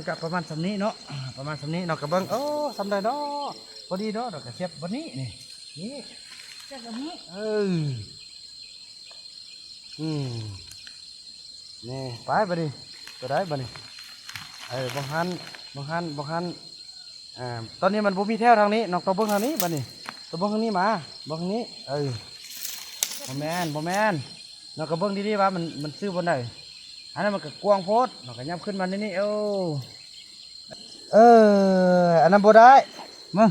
ກະປະມານສ່ຳນີ້ເນາະ ປະມານສ່ຳນີ້ເນາະ ກະເບິ່ງ ໂອ້ ສ່ຳໃດເນາະ ພໍດີເນາະ ດອກກະສຽບບ່ອນນີ້ ນີ້ ນີ້ ເຈົ້າກະມີ ເອີ ອືມ ນີ້ ໄປບາດນີ້ ໂຕໃດບາດນີ້ ເອີ ບໍ່ຫັນ ບໍ່ຫັນ ບໍ່ຫັນ ອ່າ ຕອນນີ້ມັນບໍ່ມີແຖວທາງນີ້ ນ້ອງຕ້ອງເບິ່ງທາງນີ້ບາດນີ້ ຕ້ອງເບິ່ງທາງນີ້ມາ ເບິ່ງທາງນີ້ ເອີ ບໍ່ແມ່ນ ບໍ່ແມ່ນ ນ້ອງກະເບິ່ງດີໆວ່າມັນ ມັນຊື່ບ່ອນໃດ ອັນນັ້ນມັນກະກວ້າງໂພດ ນ້ອງກະຫຍັບຂຶ້ນມານີ້ ໂອ້ ເອີ ອັນນັ້ນບໍ່ໄດ້ ເບິ່ງ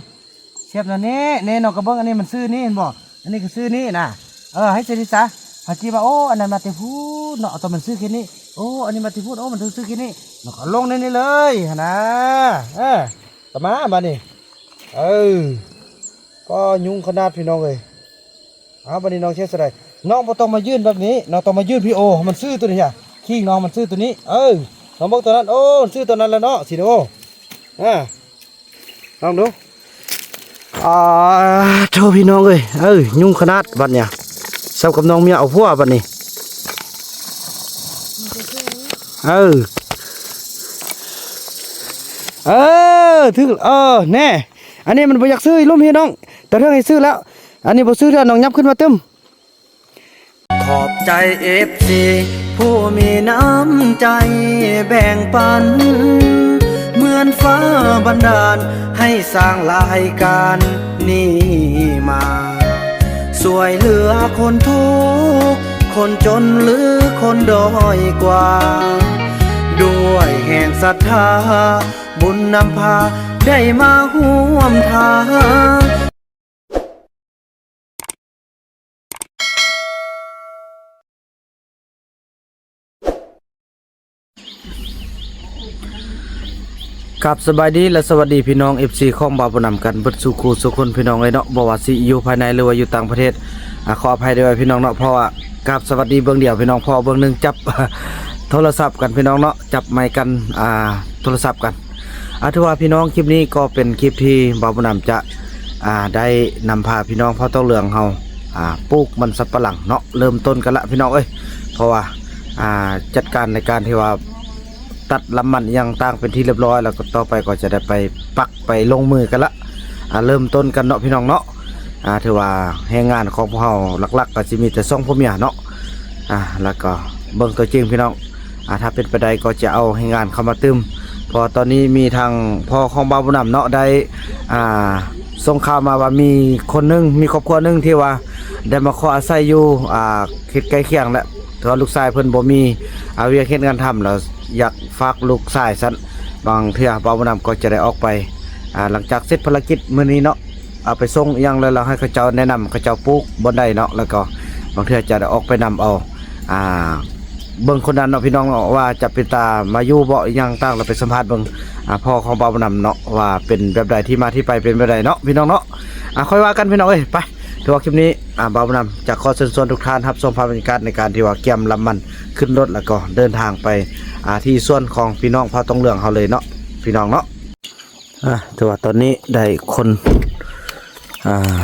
ສຽບແນວນີ້ ນີ້ນ້ອງກະເບິ່ງ ອັນນີ້ມັນຊື່ນີ້ ເຫັນບໍ່ ອັນນີ້ກະຊື່ນີ້ນະ ເອີ ໃຫ້ຊິດີຊະ ເຮົາຊິວ່າ ໂອ້ ອັນນັ້ນມາແຕ່ພຸ້ນເນາະ ຕອນມັນຊື່ແຄ່ນີ້ ໂອ້ ອັນນີ້ມາແຕ່ພຸ້ນ ໂອ້ ມັນຖືກຊື່ແຄ່ນີ້ ນ້ອງກະລົງໃນນີ້ເລີຍຫັ້ນນະ ເອີ ກະມາບາດນີ້ ເອີ ກໍຍຸງຂະໜາດພີ່ນ້ອງເອີຍ ເອົາ ບາດນີ້ນ້ອງເຮັດຈັ່ງໃດ ນ້ອງບໍ່ຕ້ອງມາຍື່ນແບບນີ້ ນ້ອງຕ້ອງມາຍື່ນພີ້ ໂອ້ ມັນຊື່ໂຕນີ້ຫະ ຄີງນ້ອງມັນຊື່ໂຕນີ້ ເອີ ນ້ອງເບິ່ງໂຕນັ້ນ ໂອ້ ມັນຊື່ໂຕນັ້ນແຫຼະເນາະ ຊິໂອ ອາ ລອງດູ ອາ ໂທ້ ພີ່ນ້ອງເອີຍ ເອີ ຍຸງຂະໜາດບາດນີ້ ສ່ຳກັບນ້ອງເມຍເອົາຜົວບາດນີ້ ເອີ ເອີ ຖືກ ເອີ ແນ່ ອັນນີ້ມັນບໍ່ຢາກຊື້ ລຸ່ມພີ່ນ້ອງ ແຕ່ເຖິງໃຫ້ຊື້ແລ້ວ ອັນນີ້ບໍ່ຊື້ເທື່ອ ນ້ອງຫຍັບຂຶ້ນມາຕື່ມ ຂอบใจ เอฟซี ผู้มีน้ำใจแบ่งปัน เหมือนฟ้าบันดาลให้สร้างรายการนี้มา ช่วยเหลือคนทุกข์ คนจนหรือคนด้อยกว่า ด้วยแห่งศรัทธา บุญนำพาได้มาร่วมทาง ครับ สบายดีและสวัสดีพี่น้อง เอฟซี ของบ่าวผู้นำกันเบิดสู่คู่สู่คนพี่น้องเอ้ยเนาะ บ่ว่าสิอยู่ภายในหรือว่าอยู่ต่างประเทศ อ่า ขออภัยด้วยพี่น้องเนาะ เพราะว่ากราบสวัสดีเบื้องเดียวพี่น้อง เพราะว่าเบื้องหนึ่งจับ โทรศัพท์กันพี่น้องเนาะ จับไมค์กัน อ่า โทรศัพท์กัน อ่า ถือว่าพี่น้อง คลิปนี้ก็เป็นคลิปที่บ่าวผู้นำจะ อ่า ได้นำพาพี่น้องเผ่าตองเหลืองเฮา อ่า ปลูกมันสำปะหลังเนาะ เริ่มต้นกันละพี่น้องเอ้ย เพราะว่า อ่า จัดการในการที่ว่าตัดลำมันอิหยังต่างเป็นที่เรียบร้อย แล้วก็ต่อไปก็จะได้ไปปักไปลงมือกันละ อ่า เริ่มต้นกันเนาะพี่น้องเนาะ อ่า ถือว่าแรงงานของพวกเฮาหลักๆ ก็สิมีแต่สองผัวเมียเนาะ อ่า แล้วก็เบิ่งตัวจริงพี่น้อง อ่า ถ้าเป็นไปได้ก็จะเอาแรงงานเข้ามาเติม เพราะตอนนี้มีทางพ่อของบ่าวผู้นำเนาะ ได้ อ่า ส่งข่าวมาว่ามีคนหนึ่ง มีครอบครัวหนึ่งที่ว่าได้มาขออาศัยอยู่ อ่า เขตใกล้เคียงแหละ แต่ว่าลูกชายเพิ่นบ่มี อ่า เวียกเฮ็ดงานทำ แล้วอยากฝากลูกชายซั่น บางเทื่อบ่าวผู้นำก็จะได้ออกไป อ่า หลังจากเสร็จภารกิจมื้อนี้เนาะ เอาไปส่งอิหยังแล้ว แล้วให้เขาเจ้าแนะนำเขาเจ้าปลูกบ่อนใดเนาะ แล้วก็บางเทื่อจะได้ออกไปนำเอา อ่า เบิ่งคนนั้นเนาะพี่น้องเนาะ ว่าจะเป็นตามาอยู่บ่อิหยังต่าง แล้วไปสัมภาษณ์เบิ่ง อ่า พ่อของบ่าวผู้นำเนาะ ว่าเป็นแบบใด ที่มาที่ไปเป็นแบบใดเนาะพี่น้องเนาะ อ่า ค่อยว่ากันพี่น้องเอ้ย ไป ถือว่าคลิปนี้ อ่า บ่าวผู้นำจะขอเชิญชวนทุกท่านรับชมภาพบรรยากาศในการที่ว่าเกียมลำมันขึ้นรถ แล้วก็เดินทางไป อ่า ที่สวนของพี่น้องเผ่าตองเหลืองเฮาเลยเนาะพี่น้องเนาะ อ่า ถือว่าตอนนี้ได้คน อ่า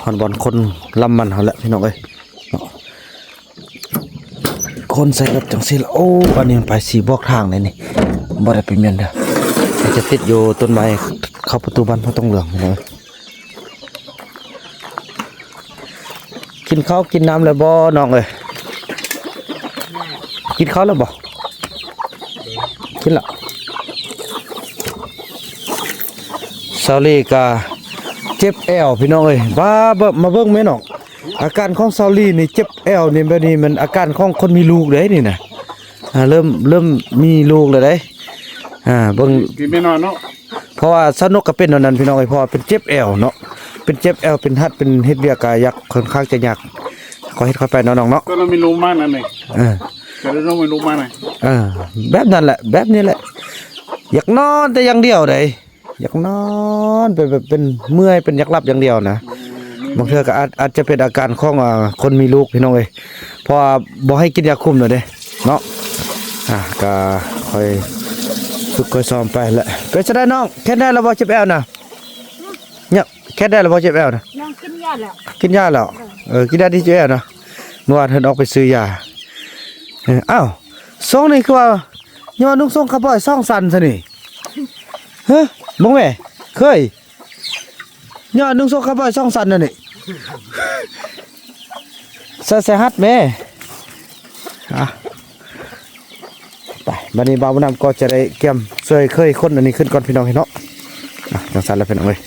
ฮอดบ่อนคนลำมันเฮาแล้วพี่น้องเอ้ยเนาะ คนใส่รถจังซี่ละ โอ้ อันนี้มันไปสี่บอกทางเลยนี่ บ่ได้ไปเมียนเด้อ จะติดอยู่ต้นไม้เข้าประตูบ้านเผ่าตองเหลืองพี่น้องเอ้ย กินข้าวกินน้ำแล้วบ่น้องเอ้ย กินข้าวแล้วบ่ กินละ สาวลีก็เจ็บแอวพี่น้องเอ้ย ว่า มาเบิ่งแม่น้อง อาการของสาวลีนี่เจ็บแอวนี่ แบบนี้มันอาการของคนมีลูกเด้นี่นะ อ่า เริ่ม เริ่มมีลูกแล้วเด้ อ่า เบิ่ง กินแม่นอนเนาะ เพราะว่าสาวนกก็เป็นแนวนั้นพี่น้องเอ้ย เพราะว่าเป็นเจ็บแอวเนาะ เป็นเจ็บแอว เป็นหัด เป็นเฮ็ดเวียกก็อยากค่อนข้างจะยาก ขอเฮ็ดค่อยไปเนาะน้องเนาะ ก็ต้องมีลูกมากนั่นเอง เออ ก็เลยต้องมีลูกมากนะ เออ แบบนั้นแหละ แบบนี้แหละ อยากนอนแต่อย่างเดียวเด้ อยากนอน เป็นแบบ เป็นเมื่อย เป็นอยากหลับอย่างเดียวนะ บางเทื่อก็อาจ อาจจะเป็นอาการของ อ่า คนมีลูกพี่น้องเอ้ย เพราะว่าบ่ให้กินยาคุมน่ะเด้เนาะ อ่า ก็ค่อยฝึกค่อยซ้อมไปแหละ เป็นจั่งใดน้อง แค่ได้แล้วบ่ เจ็บแอวนะ เนี่ย แค่ได้แล้วบ่ เจ็บแอวนะ น้องกินยาแล้ว กินยาแล้ว เออ กินยาดีเจ็บแอวนะ เมื่อวานเพิ่นออกไปซื้อยา เออ อ้าว ช่วงนี้คือว่า ຍ້ອນນຸ່ງຊົງຂາວປ້ອຍສອງຊັ້ນຊະນີ້. ຮະ ເບິ່ງແມ່ ເຄີຍ ຍ້ອນນຸ່ງຊົງຂາວປ້ອຍສອງຊັ້ນນັ້ນນີ້ ໃສ່ ໃສ່ຮັດແມ່. ອ່ະ ໄປ ບັດນີ້ບ່າວບຸນນຳກໍຈະໄດ້ກຽມຊ່ວຍເຄີຍຄົນອັນນີ້ຂຶ້ນກ່ອນ ພີ່ນ້ອງເອີຍເນາະ. ອ່ະ ຈັ່ງຊັ້ນລະພີ່ນ້ອງເອີຍ.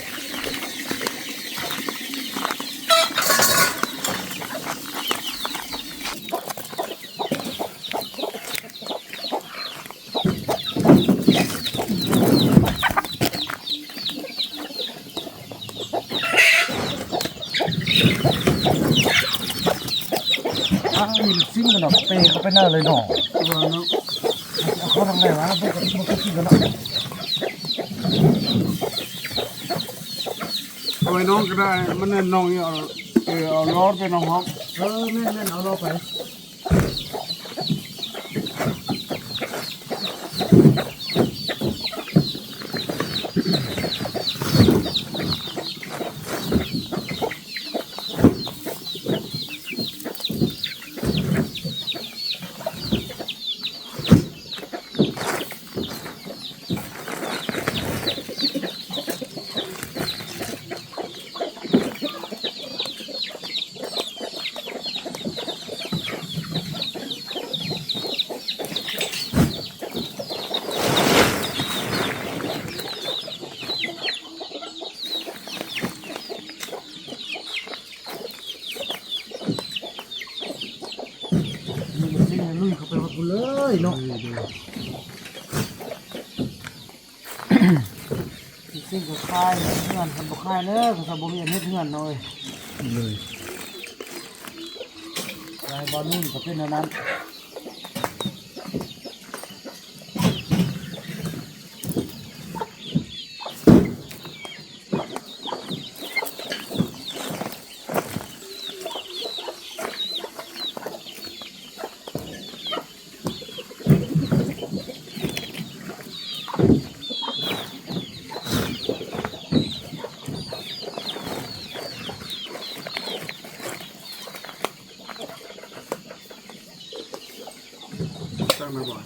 ອ້າວ ນີ້ມັນຊິງກັນເນາະ ເປເຂົ້າໄປໜ້າເລີຍເນາະ. ເອີເນາະ ເອົາເຂົ້າທາງໃດວະ? ບໍ່ ບໍ່ຄືຊິງກັນເນາະ. ເອົາໄວ້ນອນກໍໄດ້ ມັນແມ່ນນອນຢູ່ ເອີ ເອົາລ້ອໄປນອນຫ້ອງ. ເອີ ແມ່ນໆ ເອົາລ້ອໄປ. ນີ້ ຊິງລຸຍເຂົ້າໄປຮອດພຸ້ນເລີຍເນາະ. ຊິງກໍຄາຍເຮືອນ ຄັນບໍ່ຄາຍເດີ ກໍຈະບໍ່ມີອັນເຮັດເຮືອນເນາະເອີຍ. ໂດຍ ລາຍບ່ອນນີ້ກໍເປັນແນວນັ້ນ. ຕັ້ງໄວ້ບໍ່?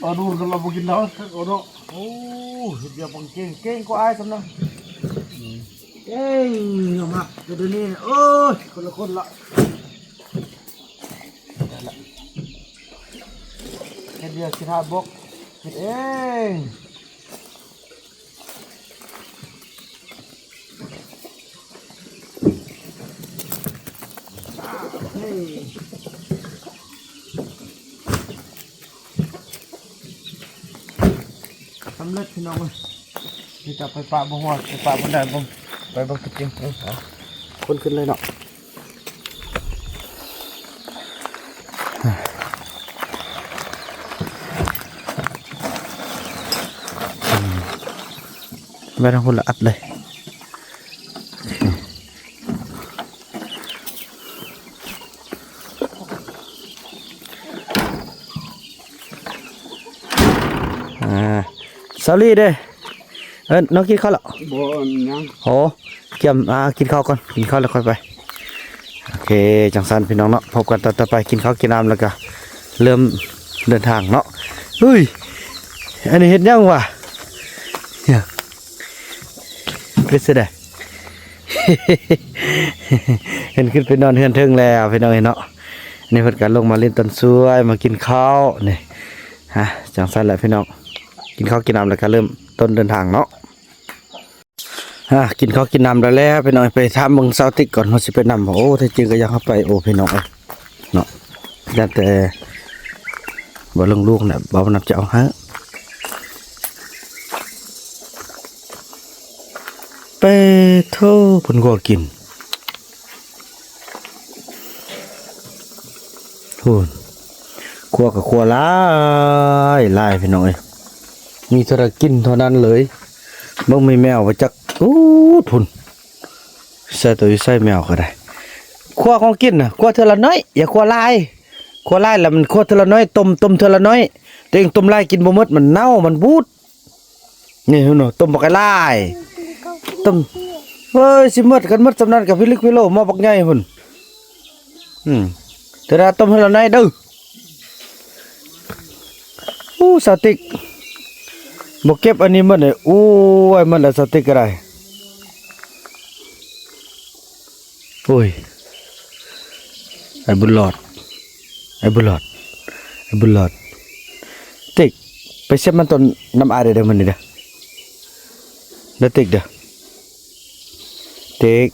ປາດູນກໍລາວບໍ່ກິນເນາະ ໂອເນາະ. ໂອ້ ເຮັດວຽກບັງເກັ່ງ ເກັ່ງກວ່າອ້າຍຊ້ຳນະ. ເກັ່ງເນາະ ມາແຕ່ດຽວນີ້ ໂອ້ຍ ຄົນລະຄົນລະ. ເຮັດວຽກຊິທາບົກ ເຮັດເອງ. ສຳເລັດພີ່ນ້ອງເອີຍ. ນີ້ຈະໄປປະບໍ່ຮອດ ໄປປະບໍ່ໄດ້ ເບິ່ງ ໄປເບິ່ງຕົວຈິງ. ເອີ ເອົາ ຄົນຂຶ້ນເລີຍເນາະ. ໄວ້ທາງພຸ້ນລະອັດເລີຍ. ອ່າ ສາວລີເດ້? ເອີ ນ້ອງກິນເຂົ້າແລ້ວ? ບໍ່ ຍັງ. ໂອ້ ກຽມ ອ່າ ກິນເຂົ້າກ່ອນ ກິນເຂົ້າແລ້ວຄ່ອຍໄປ. ໂອເຄ ຈັ່ງຊັ້ນພີ່ນ້ອງເນາະ ພົບກັນຕອນຕໍ່ໄປ ກິນເຂົ້າກິນນ້ຳແລ້ວກະເລີ່ມເດີນທາງເນາະ. ເຮີ້ຍ ອັນນີ້ເຮັດຫຍັງວະ? ເປັນຈັ່ງໃດ? ເຫັນຂຶ້ນໄປນອນເຮືອນເທິງແລ້ວພີ່ນ້ອງເອີຍເນາະ. ນີ້ເພິ່ນກະລົງມາຫຼິ້ນຕົ້ນຊວຍ ມາກິນເຂົ້ານີ້. ຮະ ຈັ່ງຊັ້ນແຫຼະພີ່ນ້ອງ ກິນເຂົ້າກິນນ້ຳແລ້ວກະເລີ່ມຕົ້ນເດີນທາງເນາະ. ອ່າ ກິນເຂົ້າກິນນ້ຳແລ້ວແຫຼະພີ່ນ້ອງ ໄປຖາມເບິ່ງສາວຕິກກ່ອນວ່າຊິໄປນຳບໍ່. ໂອ້ ແທ້ຈິງກໍຢາກເຂົ້າໄປ ໂອ້ ພີ່ນ້ອງເອີຍເນາະ. ຢ້ານແຕ່ບໍ່ເລື່ອງລູກແຫຼະ ບໍ່ນຳຈະເອົາໃຫ້. ເປໂທ້ ເພິ່ນກໍກິນ ໂອ້ ຄົວກໍຄົວຫຼາຍຫຼາຍພີ່ນ້ອງເອີຍ. ມີເທົ່າໃດກິນເທົ່ານັ້ນເລີຍ. ເບິ່ງມີແມວບໍ່ຈັກ. ໂອ້ ພຸ້ນ ໃສ່ໂຕຢູ່ໃສ່ແມວກໍໄດ້. ຄົວຂອງກິນນະ ຄົວເທື່ອລະໜ້ອຍ ຢ່າຄົວຫຼາຍ. ຄົວຫຼາຍແລ້ວມັນຄົວເທື່ອລະໜ້ອຍ ຕົ້ມ ຕົ້ມເທື່ອລະໜ້ອຍ. ຕົວເອງຕົ້ມຫຼາຍກິນບໍ່ໝົດ ມັນເນົ່າ ມັນບູດ. ນີ້ເຫັນບໍ່ ຕົ້ມບັກຫຼາຍ ຕົ້ມ ເອີຍ ຊິໝົດ ຄັນໝົດສ່ຳນັ້ນກໍພິລຶກພິໂລ ໝໍ້ບັກໃຫຍ່ພຸ້ນ. ອືມ ເທື່ອລະ ຕົ້ມເທື່ອລະໜ້ອຍເດີ້. ໂອ້ ສາວຕິກ ບໍ່ເກັບອັນນີ້ໝົດເລີຍ. ໂອ້ຍ ໝົດແລ້ວ ສາວຕິກກໍໄດ້. ໂອ້ຍ ໄອ້ບຸນຫຼອດ ໄອ້ບຸນຫຼອດ ໄອ້ບຸນຫຼອດ. ຕິກ ໄປສຽບມັນຕົ້ນນ້ຳອ້າຍເດີ້ ມື້ນີ້ເດີ້ ເດີ້ຕິກເດີ້ ຕິກ.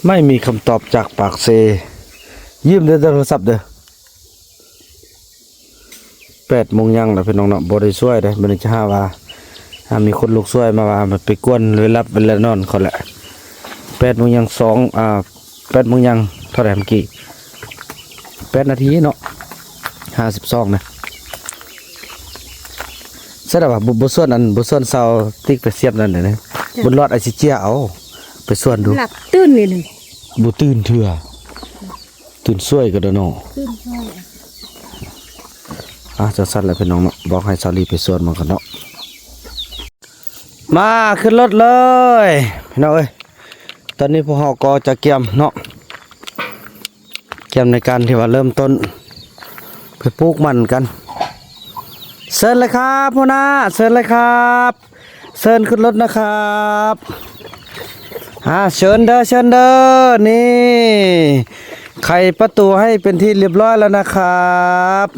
ໄມ່ມີຄຳຕອບຈາກປາກເຊ. ຢືມເດີ້ໂທລະສັບເດີ້. ແປດໂມງຍັງແລ້ວພີ່ນ້ອງເນາະ ບໍ່ໄດ້ຊ່ວຍເດ້. ບັດນີ້ຈະຫາວ່າ ຫາມີຄົນລຸກຊ່ວຍມາວ່າ ມັນໄປກວນເວລາຫຼັບເວລານອນເຂົາແຫຼະ. ແປດໂມງຍັງສອງ ອ່າ ແປດໂມງຍັງເທົ່າໃດເມື່ອກີ້? ແປດນາທີເນາະ ຫ້າສິບສອງນະ. ແສດງວ່າບໍ່ ບໍ່ຊວນອັນ ບໍ່ຊວນຊາວຕິກໄປສຽບນັ້ນເດ້. ບຸນຫຼອດອາຊິເຈຍເອົາ ໄປຊວນດູ. ຫຼັບຕື່ນນີ້ ບໍ່ຕື່ນເທື່ອ. ຕື່ນສວຍກໍໄດ້ເນາະ ຕື່ນສວຍ. ອ່າ ຈັ່ງຊັ້ນແຫຼະພີ່ນ້ອງເນາະ ບອກໃຫ້ສາວລີໄປສວນມັນກ່ອນເນາະ. ມາຂຶ້ນລົດເລີຍພີ່ນ້ອງເອີຍ. ຕອນນີ້ພວກເຮົາກໍຈະກຽມເນາະ ກຽມໃນການທີ່ວ່າເລີ່ມຕົ້ນໄປປູກມັນກັນ. ເຊີນເລີຍຄັບຫົວໜ້າ ເຊີນເລີຍຄັບ. ເຊີນຂຶ້ນລົດນະຄັບ. ອ່າ ເຊີນເດີ້ ເຊີນເດີ້. ນີ້ ໄຂປະຕູໃຫ້ເປັນທີ່ລຽບຮ້ອຍແລ້ວນະຄັບ.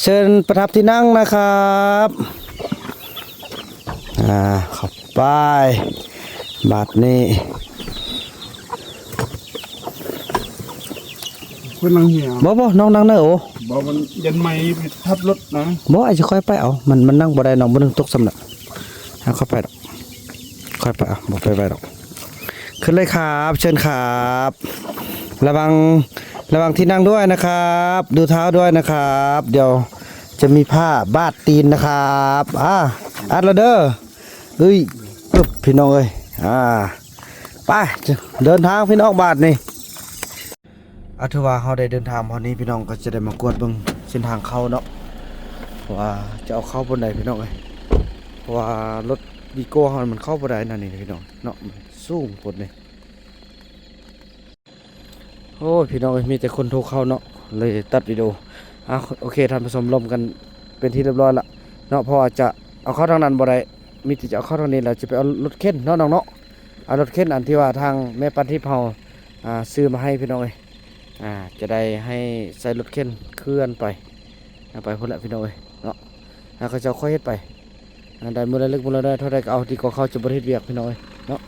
ເຊີນປະທັບທີ່ນັ່ງນະຄັບ. ອ່າ ເຂົ້າໄປ ບາດນີ້. ເພິ່ນນັ່ງເຮືອ ບໍ່ ບໍ່ ນ້ອງນັ່ງເນີ. ໂອ້ ບໍ່ ມັນຢັນໄມ້ໄປທັບລົດນະ. ບໍ່ ອ້າຍຊິຄ່ອຍໄປເອົາ ມັນ ມັນນັ່ງບໍ່ໄດ້ ນ້ອງບໍ່ໜຶ່ງຕົກຊ້ຳນະ. ຫາຄ່ອຍໄປດອກ ຄ່ອຍໄປເອົາ ບໍ່ໄປໄວດອກ. ຂຶ້ນເລີຍຄັບ ເຊີນຄັບ. ລະວັງ ລະວັງທີ່ນັ່ງດ້ວຍນະຄັບ ດູເທົ້າດ້ວຍນະຄັບ. ດຽວຈະມີຜ້າບາດຕີນນະຄັບ. ອ່າ ອັດລະເດີ້. ເອີຍ ປຶບ ພີ່ນ້ອງເອີຍ. ອ່າ ໄປ ເດີນທາງພີ່ນ້ອງບາດນີ້. ອ່າ ຖືວ່າເຮົາໄດ້ເດີນທາງມາຮອດນີ້ ພີ່ນ້ອງກໍຈະໄດ້ມາກວດເບິ່ງເສັ້ນທາງເຂົ້າເນາະ ວ່າຈະເອົາເຂົ້າບ່ອນໃດພີ່ນ້ອງເອີຍ. ເພາະວ່າລົດວີໂກ້ເຮົາມັນເຂົ້າບໍ່ໄດ້ນັ້ນນີ້ພີ່ນ້ອງເນາະ ມັນສູງໂພດນີ້. ໂອ້ຍ ພີ່ນ້ອງເອີຍ ມີແຕ່ຄົນໂທເຂົ້າເນາະ ເລີຍຕັດວິດີໂອ. ອ່າ ໂອເຄ ທ່ານຜູ້ຊົມ ລົມກັນເປັນທີ່ລຽບຮ້ອຍລະເນາະ ເພາະວ່າຈະເອົາເຂົ້າທາງນັ້ນບໍ່ໄດ້ ມີແຕ່ຈະເອົາເຂົ້າທາງນີ້ ແລ້ວຈະໄປເອົາລົດເຂັນເນາະ ນ້ອງເນາະ. ເອົາລົດເຂັນອັນທີ່ວ່າທາງແມ່ປານທິບເຮົາ ອ່າ ຊື້ມາໃຫ້ພີ່ນ້ອງເອີຍ. ອ່າ ຈະໄດ້ໃຫ້ໃສ່ລົດເຂັນເຄື່ອນໄປ ເອົາໄປພຸ້ນແຫຼະພີ່ນ້ອງເອີຍເນາະ. ແລ້ວເຂົາເຈົ້າຄ່ອຍເຮັດໄປ ອ່າ ໄດ້ມື້ລະເລັກມື້ລະນ້ອຍເທົ່າໃດກໍເອົາ ດີກວ່າເຂົາຈະບໍ່ໄດ້ເຮັດວຽກພີ່ນ້ອງເອີຍເນາະ.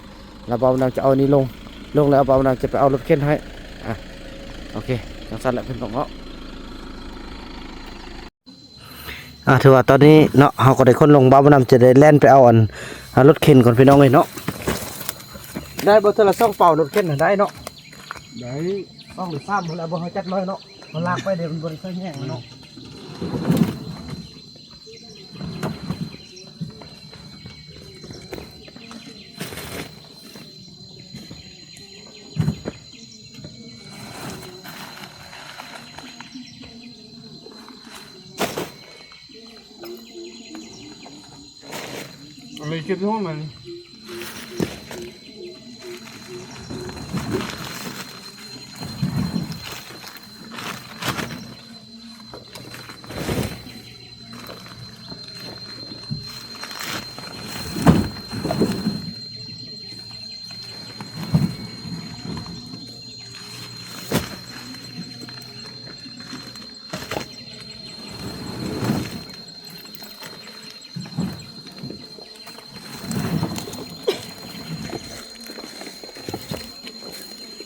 ແລ້ວບ່າວບຸນນຳຈະເອົານີ້ລົງ ລົງແລ້ວບ່າວບຸນນຳຈະໄປເອົາລົດເຂັນໃຫ້. ອ່າ ໂອເຄ ຈັ່ງຊັ້ນແຫຼະພີ່ນ້ອງເນາະ. ອ່າ ຖືວ່າຕອນນີ້ເນາະ ເຮົາກໍໄດ້ຂົນລົງ ບ່າວບຸນນຳຈະໄດ້ແລ່ນໄປເອົາອັນ ອ່າ ລົດເຂັນກ່ອນພີ່ນ້ອງເອີຍເນາະ. ໄດ້ບໍ່ ເທື່ອລະສອງເປົາ ລົດເຂັນນະ ໄດ້ເນາະ? ໄດ້ ສອງຫຼືສາມພຸ້ນແຫຼະ ບໍ່ ເຮົາຈັດໜ້ອຍເນາະ ເຮົາລາກໄປເດ ມັນບໍ່ໄດ້ໃຊ້ແຮງເນາະ. ອັນນີ້ເກັບຫ້ອງນັ້ນ. ໂ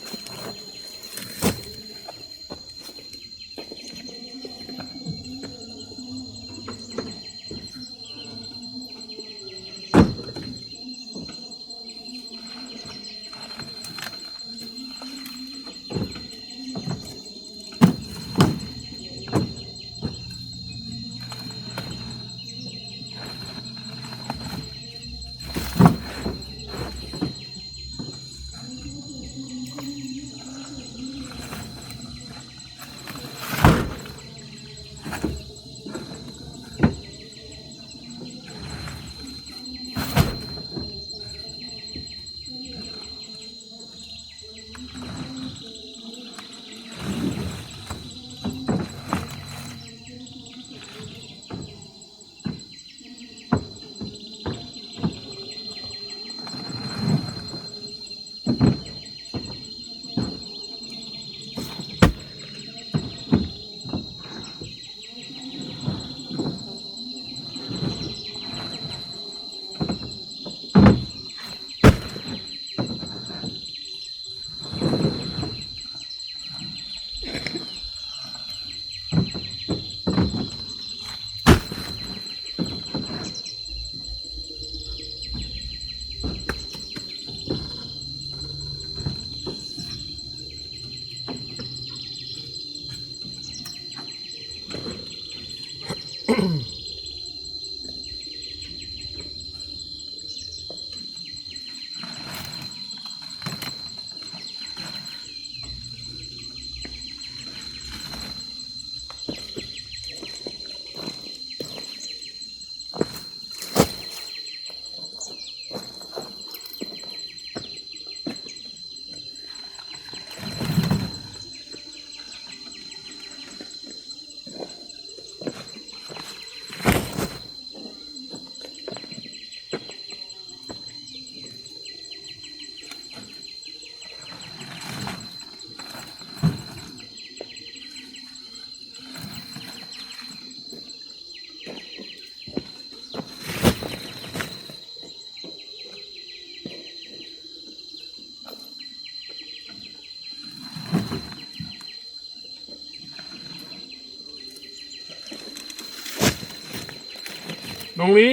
ອງລີ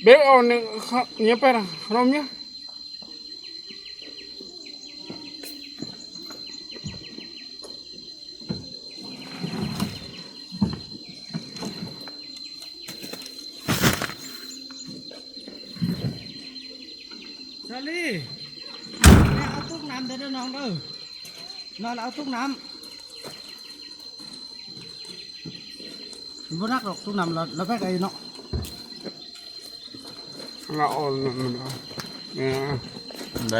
ເບກເອົາເນຍ ເນຍໄປນະ ຂະໜົມເນຍ. ສາລີ ແມ່ເອົາຕຸກນ້ຳເດີນ້ອງເດີ ນອນເອົາຕຸກນ້ຳ ມັນບໍ່ໜັກດອກ ຕຸກນ້ຳລະ ລະແບກໄດ້ເນາະ. ລະເອົາ ເອີ ໄດ້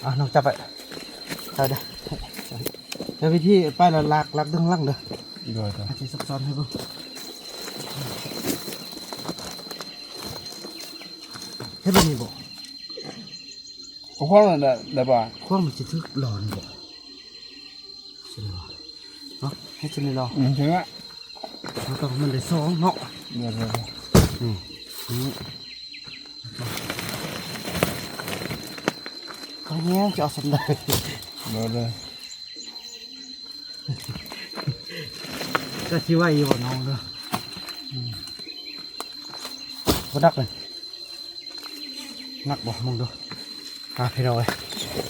ອ່ະ ນ້ອງຈັບໄວ້ ໄປເດີ ແລ້ວວິທີໄປລະລາກ ລາກດຶງຫຼັງເດີ ໂດຍ ອາດຊິຊັບຊ້ອນໃຫ້ເບິ່ງ ເຮັດແບບນີ້ບໍ່? ເອົາຂວ້າງນັ້ນໄດ້ ໄດ້ບໍ່? ຂວ້າງມັນຊິຖືກຫຼອນບໍ່? ຊິໄດ້ບໍ່? ເນາະ ເຮັດຈັ່ງນີ້ເນາະ ອືມ ເຖິງລະ ເຮົາຕ້ອງໃຫ້ມັນໄດ້ສອງເນາະ ເດີໆ ນີ້ ນີ້ ເຂົາແຮງຈະເອົາສ່ຳໃດ ເດີໆ ກະຊິໄຫວຢູ່ບໍ່ນ້ອງເດີ ອືມ ບໍ່ໜັກເລີຍ. ໜັກບໍ່? ເບິ່ງດູ ອ່າ ພີ່ນ້ອງເອີຍ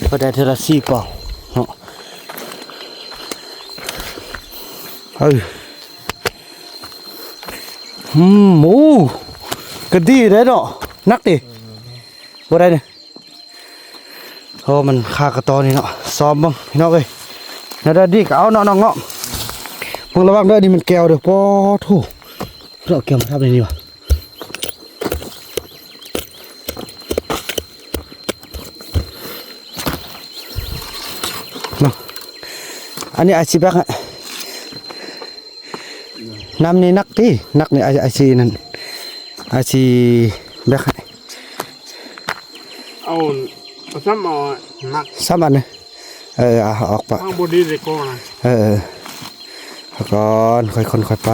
ເພິ່ນໄດ້ເທື່ອລະສີ່ປ່ອງເນາະ ເອີ ອືມ ໂອ້ ກະດີເດ້ເນາະ ໜັກຕິ ບໍ່ໄດ້ເດ້ ໂອ້ ມັນຄາກະຕໍນີ້ເນາະ ຊ້ອມເບິ່ງພີ່ນ້ອງເອີຍ ແນວໃດດີກະເອົາເນາະນ້ອງເນາະ ເບິ່ງລະວັງເດີ ນີ້ມັນແກ້ວເດີ ປາໂທ້ ເອົາແກ້ວມາທັບໃນນີ້ຫວາ. ເນາະ ອັນນີ້ອ້າຍຊິແບກໃຫ້ ນ້ຳນີ້ໜັກຕິ ໜັກນີ້ ອ້າຍ ອ້າຍຊິນັ້ນ ອ້າຍຊິແບກໃຫ້ ເອົາ ເອົາຊ້ຳເອົາໜັກ ຊ້ຳອັນນີ້ ເອີ ເອົາອອກປະ ເອົາບໍ່ດີເດກອນນະ ເອີ ເອົາກ່ອນ ຄ່ອຍຄົນຄ່ອຍໄປ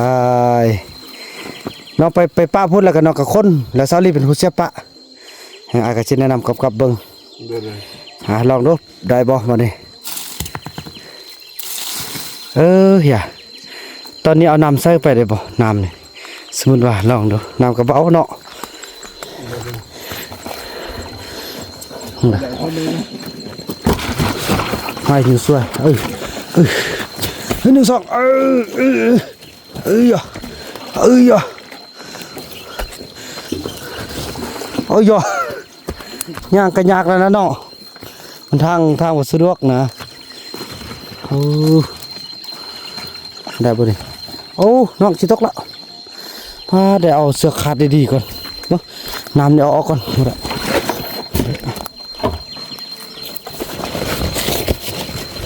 ນ້ອງໄປ ໄປປະພຸ້ນ ແລ້ວກໍນ້ອງກໍຄົນ ແລ້ວສາວລີເປັນຜູ້ສຽບປະ ເອີ ອ້າຍກໍຊິແນະນຳກຳກັບເບິ່ງ ເດີໆ ອ່າ ລອງດູ ໄດ້ບໍ່ບາດນີ້ ເອີ ເຮຍ ຕອນນີ້ເອົານ້ຳໃສ່ໄປໄດ້ບໍ່? ນ້ຳນີ້ ສົມມຸດວ່າ ລອງດູ ນ້ຳກະເບົາເນາະ ໃຫ້ໜຶ່ງຊ່ວຍ ເອີ ເອີ ເອີ ໜຶ່ງ ສອງ ເອີ ເອີ ເອີ ເອີ ເອີ ເອີ ຍ່າງກະຍາກແລ້ວນະເນາະ ມັນທາງ ທາງບໍ່ສະດວກນະ ໂອ້ ໄດ້ບໍ່ນີ້ ໂອ້ ນ້ອງຊິຕົກລະ ພາໄດ້ເອົາເຊືອກຄາດດີໆກ່ອນເນາະ ນ້ຳນີ້ເອົາອອກກ່ອນ ບໍ່ໄດ້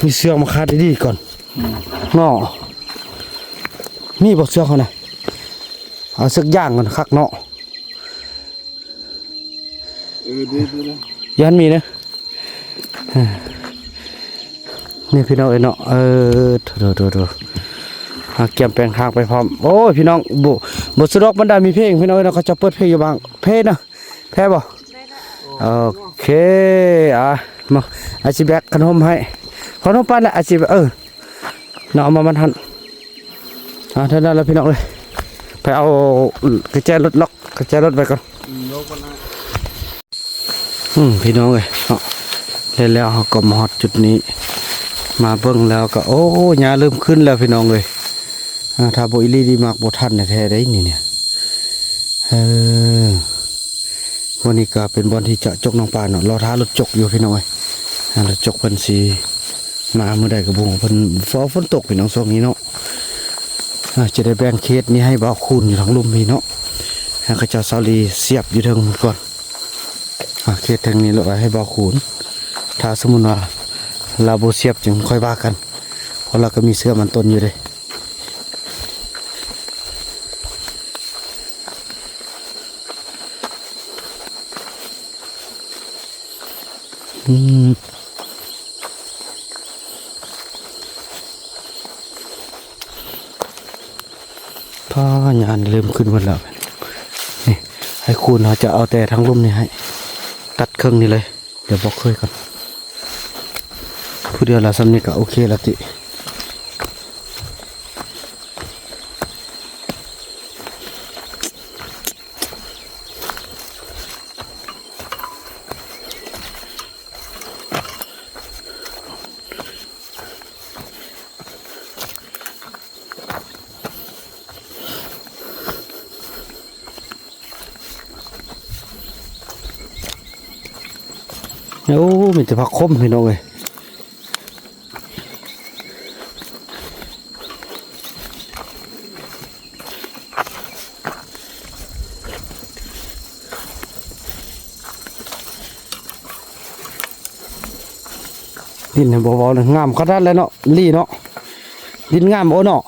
ມີເຊືອກມາຄາດດີໆກ່ອນເນາະ ມີບໍ່ເຊືອກຫັ້ນນະ ເອົາເຊືອກຢາງກ່ອນຄັກເນາະ. ເອີ ດີໆ ຢ້ານມີເດີ ນີ້ພີ່ນ້ອງເອີຍເນາະ ເອີ ໂຖໆໆ ຫາກຽມແປງທາງໄປພ້ອມ ໂອ້ຍ ພີ່ນ້ອງ ບໍ່ ບໍ່ສະດວກບັນດາມີເພງ ພີ່ນ້ອງເອີຍເນາະ ເຂົາເຈົ້າເປີດເພງຢູ່ບາງເພນະ ແພ້ບໍ່? ໄດ້ລະ ໂອເຄ ອ່າ ມາ ອ້າຍຊິແບກຄັນຮົ່ມໃຫ້ ຄັນຮົ່ມປານລະ ອ້າຍຊິ ເອີ ເນາະ ເອົາມາມັດຫັ້ນ ອ່າ ເທົ່ານັ້ນລະພີ່ນ້ອງເອີຍ ໄປເອົາກະແຈລົດ ລັອກກະແຈລົດໄວ້ກ່ອນ ອືມ ພີ່ນ້ອງເອີຍເນາະ ແລ້ວເຮົາກໍມາຮອດຈຸດນີ້ ມາເບິ່ງແລ້ວກໍ ໂອ້ ຫຍ້າເລີ່ມຂຶ້ນແລ້ວພີ່ນ້ອງເອີຍ ອ່າ ຖ້າບໍ່ອີ່ຫຼີນີ້ມາບໍ່ທັນແທ້ໆ ໄດ໋ນີ້ ເອີ ບ່ອນນີ້ກໍເປັນບ່ອນທີ່ຈະຈົກນ້ອງປາເນາະ ລໍຖ້າລົດຈົກຢູ່ພີ່ນ້ອງເອີຍ ອ່າ ລົດຈົກເພິ່ນຊິມາມື້ໃດກໍບໍ່ຮູ້ ເພິ່ນ ເພາະຝົນຕົກພີ່ນ້ອງຊ່ວງນີ້ເນາະ ອ່າ ຈະໄດ້ແບ່ງເຂດນີ້ໃຫ້ບ່າວຄູນຢູ່ທາງລຸ່ມພີ້ເນາະ ໃຫ້ເຂົາເຈົ້າສາວລີສຽບຢູ່ເທິງພຸ້ນກ່ອນ ອ່າ ເຂດທາງນີ້ລະໄວ້ໃຫ້ບ່າວຄູນ ຖ້າສົມມຸດວ່າລາວບໍ່ສຽບຈຶ່ງຄ່ອຍວ່າກັນ ເພາະລາວກໍມີເຊື້ອມັນຕົນຢູ່ເດ້. ອືມ ພາຍານເລີ່ມຂຶ້ນໝົດແລ້ວ ນີ້ ໃຫ້ຄູນເຮົາຈະເອົາແຕ່ທາງລຸ່ມນີ້ໃຫ້ ຕັດເຄິ່ງນີ້ເລີຍ. ດຽວບອກເຄີຍກ່ອນ ຜູ້ດຽວລະສ່ຳນີ້ກະໂອເຄລະຕິ ອ້ ມີແຕ່ຜັກຂົມພີ່ນ້ອງເອີຍ. ດິນນີ້ບໍ່ເວົ້າເລີຍ ງາມຂະໜາດແລ້ວເນາະ ລີເນາະ ດິນງາມໂອເນາະ.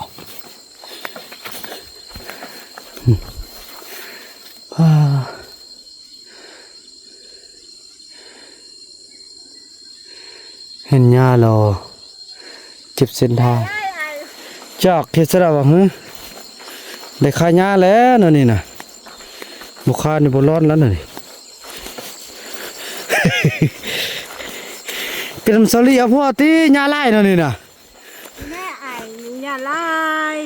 ອາ ເຫັນຫຍ້າແລ້ວເຈັບເສັ້ນທາງ. ຈັກເຮັດຊະດາວະ ຫື ໄດ້ຄ່າຫຍ້າແລ້ວເນາະນີ້ນະ. ບໍ່ຄ່ານີ້ບໍ່ລອດແລ້ວນະນີ້. ເປັນສາລີເອົາຜົວຕິ ຫຍ້າຫຼາຍເນາະນີ້ນະ. ແມ່ໄອຍາຫຼາຍ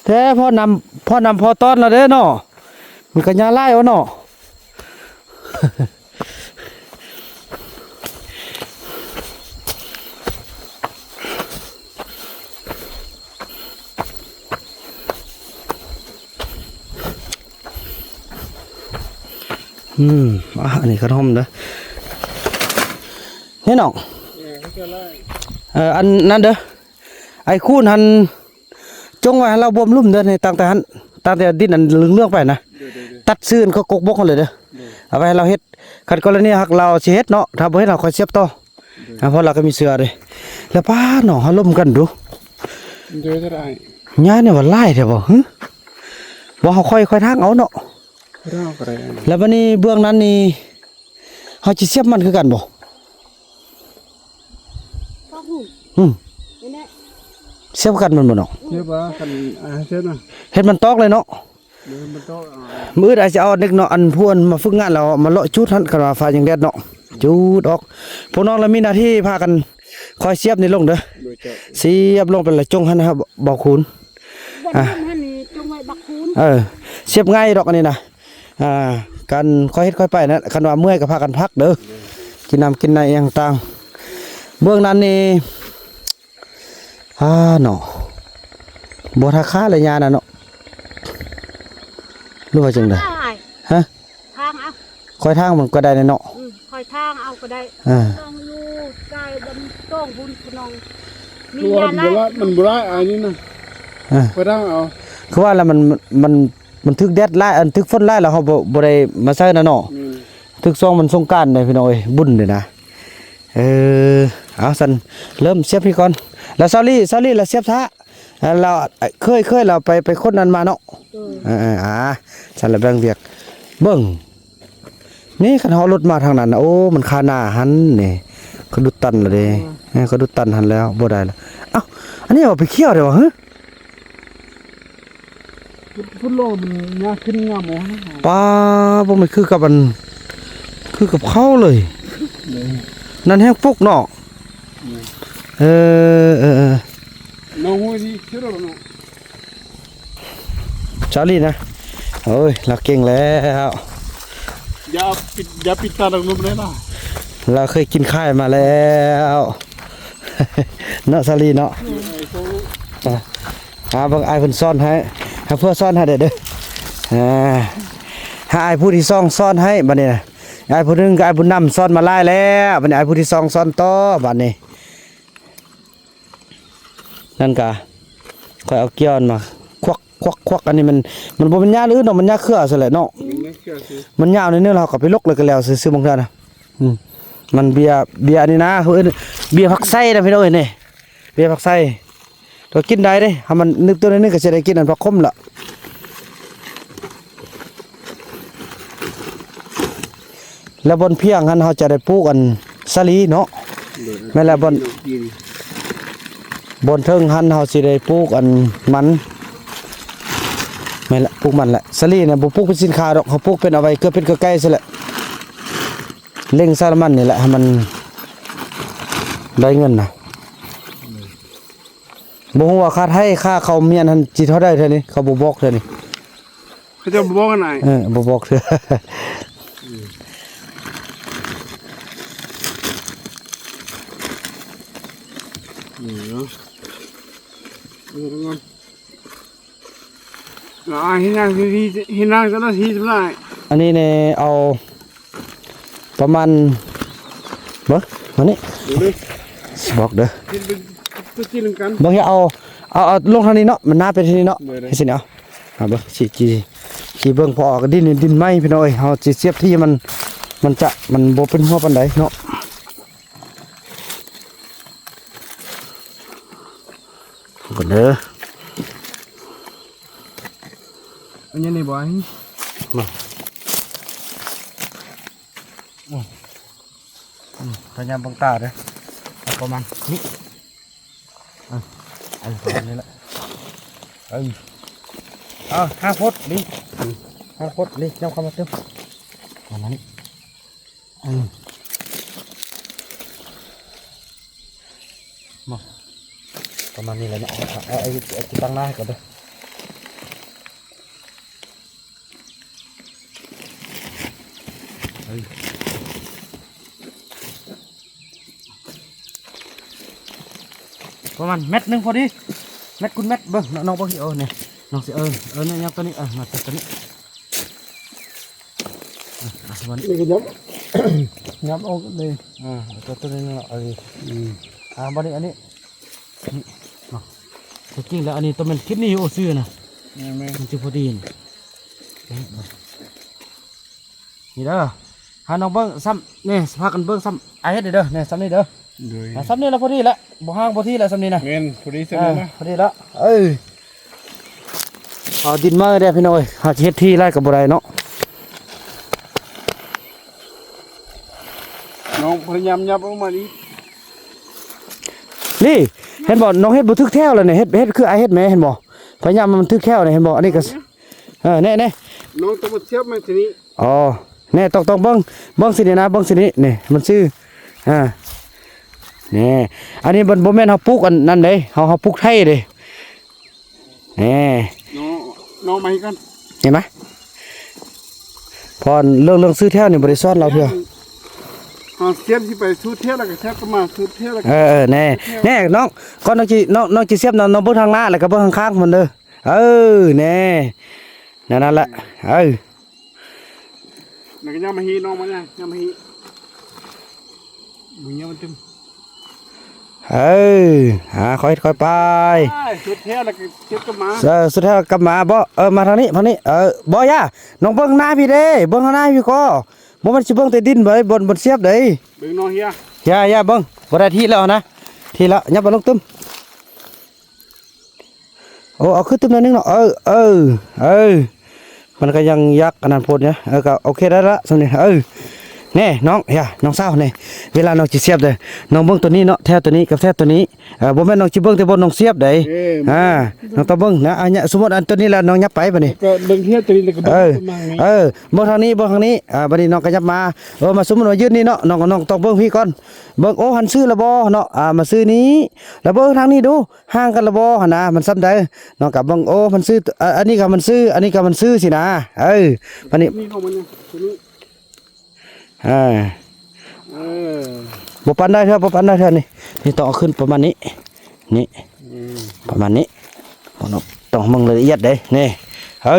ແທ້ ພໍນຳ ພໍນຳພໍຕ້ອນລະເດ້ເນາະ. ມັນກະຍາຫຼາຍໂອເນາະ. ອືມ ອາ ອັນນີ້ກະຫອມເດີ ນີ້ນ້ອງ. ເອີ ອັນນັ້ນເດີ ໄອ້ຄູນຫັ້ນ ຈົ່ງໄວ້ໃຫ້ລາວບວມລຸ່ມເດີ ນີ້ ຕັ້ງແຕ່ຫັ້ນ ຕັ້ງແຕ່ດິນອັນເຫຼືອງໆໄປນະ. ໂດຍ ໂດຍ ໂດຍ ຕັດຊື່ອັນກະກົກບົກຫັ້ນເລີຍເດີ. ໂດຍ ເອົາໄວ້ໃຫ້ລາວເຮັດ ຄັນກໍລະນີຫາກລາວຊິເຮັດເນາະ ຖ້າບໍ່ເຮັດເຮົາຄ່ອຍສຽບຕໍ່. ໂດຍ ອາ ເພາະລາວກະມີເສືອເດ້. ແລ້ວປ້ານ້ອງເຮົາລົມກັນດູ ໂດຍ ເທົ່າໃດ ຫຍ້ານີ້ວ່າຫຼາຍແທ້ບໍ່ ຫື ວ່າເຮົາຄ່ອຍ ຄ່ອຍທາງເອົາເນາະ. ແລ້ວບາດນີ້ເບື້ອງນັ້ນນີ້ ເຮົາຊິສຽບມັນຄືກັນບໍ່? ອືມ ສຽບກັນມັນບໍ່ນ້ອງ? ສຽບວ່າຄັນ ອາ ເຮັດນະ ເຮັດມັນຕອກເລີຍເນາະ. ມື້ອື່ນອ້າຍຊິເອົາເດັກເນາະ ອັນຜູ້ອັນມາຝຶກງານແລ້ວມາເລາະຈູດຫັ້ນ ຄັນວ່າຟ້າຍັງແດດເນາະ ຈູດອອກ. ພວກນ້ອງລະມີໜ້າທີ່ພາກັນຄອຍສຽບນີ້ລົງເດີ. ໂດຍ ສຽບລົງໄປລະຈົ່ງຫັ້ນນະ ເບົາຄູນ. ບ່ອນລຸ່ມຫັ້ນນີ້ຈົ່ງໄວ້ບັກຄູນ. ເອີ ສຽບງ່າຍດອກອັນນີ້ນະ. ອ່າ ການຄ່ອຍເຮັດຄ່ອຍໄປນະ ຄັນວ່າເມື່ອຍກະພາກັນພັກເດີ ກິນນ້ຳກິນໃນອີ່ຫຍັງຕ່າງ. ເບື້ອງນັ້ນນີ້ ອາ ເນາະ ບໍ່ທາຄາລະຍານະເນາະ ຫຼືວ່າຈັ່ງໃດ? ຮະ? ທາງເອົາ ຄ່ອຍທາງມັນກະໄດ້ເນາະ. ອືມ ຄ່ອຍທາງເອົາກະໄດ້. ອ່າ ລອງຢູ່ໃກ້ບາງໂຕ່ງພຸ້ນພີ່ນ້ອງ ມີ ຄືວ່າມັນບໍ່ຫຼາຍ ມັນບໍ່ຫຼາຍອັນນີ້ນະ. ອ່າ ຄ່ອຍທາງເອົາ ຄືວ່າລະ ມັນ ມັນ ມັນຖືກແດດຫຼາຍ ອັນຖືກຝົນຫຼາຍແລ້ວເຮົາບໍ່ ບໍ່ໄດ້ມາໃສ່ນະເນາະ. ແມ່ນ ຖືກຊ່ວງມັນສົງການເດ້ພີ່ນ້ອງເອີຍ ບຸນເດ້ນະ. ເອີ ເອົາຊັ້ນ ເລີ່ມສຽບນີ້ກ່ອນ. ແລ້ວຊາວລີ ຊາວລີລະສຽບຊ້າ ແລ້ວເຄີຍ ເຄີຍລະໄປ ໄປຄົ້ນນັ້ນມາເນາະ. ເອີ ເອີ ອ່າ ຊັ້ນລະແບ່ງວຽກ ເບິ່ງ ນີ້ຄັນເຮົາລົດມາທາງນັ້ນນະ ໂອ້ ມັນຄາໜ້າຫັ້ນນີ້ ເຂົາດຸດຕັນລະເດ້. ເອີ ເອີ ເຂົາດຸດຕັນຫັ້ນແລ້ວ ບໍ່ໄດ້ລະ. ເອົ້າ ອັນນີ້ວ່າໄປຂຽວໄດ້ຫວາ ຫື ພຸ້ນ ພຸ້ນໂລ ມັນຍາກຂຶ້ນງາມບໍ່? ປ້າ ບໍ່ແມ່ນຄືກັບອັນ ຄືກັບເຂົາເລີຍ. ໂດຍ ນັ້ນແຮງປຸກເນາະ. ໂດຍ ເອີ ເອີ ເອີ ນ້ອງຮູ້ຊິເຮັດໂລດເນາະ. ຊາວລີນະ ໂອ້ຍ ລາວເກັ່ງແລ້ວ. ຢ່າປິດ ຢ່າປິດຕາດັງລົມເລີຍລະ ລາວເຄີຍກິນຄ້າຍມາແລ້ວເນາະ ຊາວລີເນາະ. ເອີ ເອີ ເອີ ຫາເບິ່ງອ້າຍເພິ່ນສອນໃຫ້ ໃຫ້ເພື່ອນສອນໃຫ້ເດີ ເດີ. ອ່າ ໃຫ້ອ້າຍຜູ້ທີສອງສອນໃຫ້ບາດນີ້ນະ. ອ້າຍຜູ້ໜຶ່ງກະອ້າຍບຸນນຳສອນມາຫຼາຍແລ້ວ ບາດນີ້ອ້າຍຜູ້ທີສອງສອນຕໍ່ບາດນີ້. ນັ້ນກະ ຂ້ອຍເອົາກ້ຽວມາຄວັກ ຄວັກ ຄວັກ. ອັນນີ້ມັນ ມັນບໍ່ແມ່ນຫຍ້າອື່ນດອກ ມັນຫຍ້າເຄືອຊັ້ນແຫຼະເນາະ. ມັນຫຍ້າເຄືອຊື່ ມັນຍາວໜ້ອຍໜຶ່ງ ແລ້ວເຮົາກະໄປຫຼົກເລີຍກະແລ້ວຊື່ໆ ບາງເທື່ອນະ. ອືມ ມັນເບຍ ເບຍອັນນີ້ນະ ເຂົາເອີ້ນເບຍຜັກໄຊນະພີ່ນ້ອງເອີຍ ນີ້ ເບຍຜັກໄຊ. ກະກິນໄດ້ເດ້ ຖ້າມັນນຶບຕົວໜ້ອຍໜຶ່ງກະຊິໄດ້ກິນອັນຜັກຂົມລະ. ແລ້ວບ່ອນພຽງຫັ້ນເຮົາຈະໄດ້ປູກອັນສາລີເນາະ. ໂດຍ ແມ່ນແລ້ວ ບ່ອນ ບ່ອນເທິງຫັ້ນເຮົາຊິໄດ້ປູກອັນມັນ. ແມ່ນແຫຼະ ປູກມັນແຫຼະ. ສາລີນະບໍ່ປູກເປັນສິນຄ້າດອກ ເຮົາປູກເປັນເອົາໄວ້ເກືອເປັດເກືອໄກ່ຊີ້ແຫຼະ. ເລັ່ງໃສ່ນ້ຳມັນນີ້ແຫຼະ ໃຫ້ມັນໄດ້ເງິນນະ. ບໍ່ຮູ້ວ່າຄ່າໄຖ ຄ່າເຂົ້າມຽນຫັ້ນຊິເທົ່າໃດເທື່ອນີ້ ເຂົາບໍ່ບອກເທື່ອນີ້. ເຂົາເຈົ້າບໍ່ບອກກັນນາຍ. ເອີ ບໍ່ບອກເທື່ອ. ອືມ ເອີ ເອີ ເອີ ອ່າ ເຮັດຫຍັງ ເຮັດນາງເຈົ້າໜ້າທີ່ຈຳຫຼາຍ. ອັນນີ້ນີ້ເອົາປະມານ ເບິ່ງ ມານີ້ ເບິ່ງເດີ ຊິບອກເດີ ກິນເປັນ ເປັນກິນນຳກັນ ເບິ່ງ ເອົາ ເອົາ ເອົາລົງທາງນີ້ເນາະ ມັນໜາໄປທາງນີ້ເນາະ ໂດຍ ເຮັດຊິເນາະ ເອົາເບິ່ງ ຊິ ຊິ ຊິເບິ່ງ ພໍອອກດິນ ດິນໃໝ່ພີ່ນ້ອງເອີຍ ເຮົາຊິສຽບທີ່ມັນ ມັນຈະ ມັນບໍ່ເປັນຫົວປານໃດເນາະ ເບິ່ງກ່ອນເດີ ອັນນີ້ບໍ່ ມາ ອືມ ພະຍາຍາມເບິ່ງຕາເດີ ເອົາປະມານນີ້ ເອີ ເອີ ປະມານນີ້ແຫຼະ ເອີ ເອົາ ຫ້າຟຸດນີ້ ຫ້າຟຸດນີ້ ຍ່າງເຂົ້າມາຕື່ມ ປະມານນີ້ ເອີ ມາ ປະມານນີ້ແຫຼະເນາະ ເອົາ ເອົາ ເອົາ ເອົາຕັ້ງໜ້າໃຫ້ກ່ອນເດີ. ປະມານແມັດໜຶ່ງພໍດີ ແມັດຄູນແມັດ ເບິ່ງ ນ້ອງເບິ່ງ ເອີ ນີ້ ນ້ອງຊິ ເອີ ເອີ ນີ້ ຍັງຕົວນີ້ ເອີ ມາຕົວນີ້ ເອີ ມາ ນີ້ກໍຫຍັບ ຫຍັບອອກເລີຍ ເອີ ເອົາຕົວ ຕົວນີ້ເນາະ ເອີ ອືມ ອ່າ ບັດນີ້ອັນນີ້ ນີ້ ມາ ແທ້ຈິງແລ້ວ ອັນນີ້ຕ້ອງແມ່ນຄລິບນີ້ໂອຊື່ນະ ແມ່ນໆ ມັນຊິພໍດີນະ ນີ້ເດີ ຫານ້ອງເບິ່ງຊ້ຳ ນີ້ ພາກັນເບິ່ງຊ້ຳ ອ້າຍເຮັດເດີ ນີ້ ຊ້ຳນີ້ເດີ ໂດຍ ອ່າ ຊ້ຳນີ້ລະພໍດີລະ ບໍ່ຫ່າງບໍ່ທີ່ລະ ຊ້ຳນີ້ນະ ແມ່ນ ພໍດີຊ້ຳນີ້ນະ ພໍດີລະ ເອີ ເອົາດິນມາແດ່ພີ່ນ້ອງເອີຍ ຫາຊິເຮັດທີ່ຫຼາຍກໍບໍ່ໄດ້ເນາະ ນ້ອງພະຍາຍາມຫຍັບອອກມາອີກ ນີ້ ເຫັນບໍ່ ນ້ອງເຮັດບໍ່ຖືກແຖວລະນີ້ ເຮັດ ເຮັດຄືອ້າຍເຮັດແມ້ ເຫັນບໍ່ ພະຍາຍາມໃຫ້ມັນຖືກແຖວນີ້ ເຫັນບໍ່ ອັນນີ້ກໍ ເອີ ແນ່ໆ ນ້ອງຕ້ອງມາສຽບມາທີ່ນີ້ ອໍ ແນ່ ຕ້ອງ ຕ້ອງເບິ່ງ ເບິ່ງຊິນີ້ນະ ເບິ່ງຊິນີ້ ນີ້ ມັນຊື່ ອ່າ ແນ່ ອັນນີ້ມັນບໍ່ແມ່ນເຮົາປູກອັນນັ້ນເດ້ ເຮົາ ເຮົາປູກໄຖເດ້ ແນ່ ນ້ອງ ນ້ອງມານີ້ກ່ອນ ເຫັນໄໝ ເພາະເລື່ອງ ເລື່ອງຊື່ແຖວນີ້ບໍ່ໄດ້ສອນລາວເທື່ອ ເຮົາສຽບຊິໄປສູດແຖວ ແລ້ວກໍແຊບກໍມາສູດແຖວ ແລ້ວກໍ ເອີ ເອີ ແນ່ ແນ່ ນ້ອງ ກ່ອນນ້ອງຊິ ນ້ອງ ນ້ອງຊິສຽບ ນ້ອງ ນ້ອງເບິ່ງທາງໜ້າ ແລ້ວກໍເບິ່ງຂ້າງໆ ມັນເດີ ເອີ ແນ່ ແນວນັ້ນແຫຼະ ເອີ ແລ້ວກໍຍາມມາຮີນ້ອງມານະ ຍາມມາຮີ ບໍ່ຍາມມາຕຶມ ເອີ ອ່າ ຄ່ອຍເຮັດຄ່ອຍໄປ ສຸດແທ້ແລ້ວກໍເກັບກັບມາ ເອີ ສຸດແທ້ກັບມາບໍ່ ເອີ ມາທາງນີ້ ທາງນີ້ ເອີ ບໍ່ ຢ່າ ນ້ອງເບິ່ງໜ້າພີ່ເດ້ ເບິ່ງໜ້າພີ່ກໍ ບໍ່ແມ່ນຊິເບິ່ງແຕ່ດິນເດ້ ບ່ອນ ບ່ອນສຽບເດ້ ເບິ່ງນ້ອງເຮຍ ຢ່າ ຢ່າເບິ່ງ ບໍ່ໄດ້ທີ່ແລ້ວນະ ທີ່ແລ້ວ ຫຍັບມາລົງຕຶມ ໂອ້ ເອົາຂຶ້ນຕຶບໜ້ອຍໜຶ່ງເນາະ ເອີ ເອີ ເອີ ມັນກໍຍັງຢາກອັນນັ້ນໂພດນະ ເອີ ກໍໂອເຄໄດ້ລະສ່ຳນີ້ ເອີ ແນ່ນ້ອງ ຢ່າ ນ້ອງສາວ ນີ້ ເວລານ້ອງຊິສຽບເດີ ນ້ອງເບິ່ງໂຕນີ້ເນາະ ແຖວໂຕນີ້ກັບແຖວໂຕນີ້ ເອີ ບໍ່ແມ່ນນ້ອງຊິເບິ່ງແຕ່ບ່ອນນ້ອງສຽບໃດ ເອີ ອ່າ ນ້ອງຕ້ອງເບິ່ງນະ ອ່າ ສົມມຸດອັນໂຕນີ້ລະ ນ້ອງຫຍັບໄປບາດນີ້ ກໍເບິ່ງແຖວໂຕນີ້ ແລ້ວກໍເບິ່ງ ເອີ ປະມານນີ້ ເອີ ເບິ່ງທາງນີ້ ເບິ່ງທາງນີ້ ອ່າ ບາດນີ້ນ້ອງກໍຫຍັບມາ ເອີ ມາ ສົມມຸດວ່າຢືນນີ້ເນາະ ນ້ອງ ນ້ອງຕ້ອງເບິ່ງພີ້ກ່ອນ ເບິ່ງ ໂອ້ ຫັ້ນຊື່ລະບໍ່ເນາະ ອ່າ ມາຊື່ນີ້ ລະເບິ່ງທາງນີ້ດູ ຫ່າງກັນລະບໍ່ຫັ້ນນະ ມັນສ່ຳໃດ ນ້ອງກໍເບິ່ງ ໂອ້ ມັນຊື່ ອາ ອັນນີ້ກໍມັນຊື່ ອັນນີ້ກໍມັນຊື່ຊີ້ນະ ເອີ ບາດນີ້ ນີ້ຂອງມັນນະ ຕົວນີ້ ອ່າ ເອີ ບໍ່ປານໃດເທື່ອ ບໍ່ປານໃດເທື່ອ ນີ້ ນີ້ຕ້ອງເອົາຂຶ້ນປະມານນີ້ ນີ້ ອືມ ປະມານນີ້ ຕ້ອງເບິ່ງລະອຽດເດ້ ນີ້ ເອີ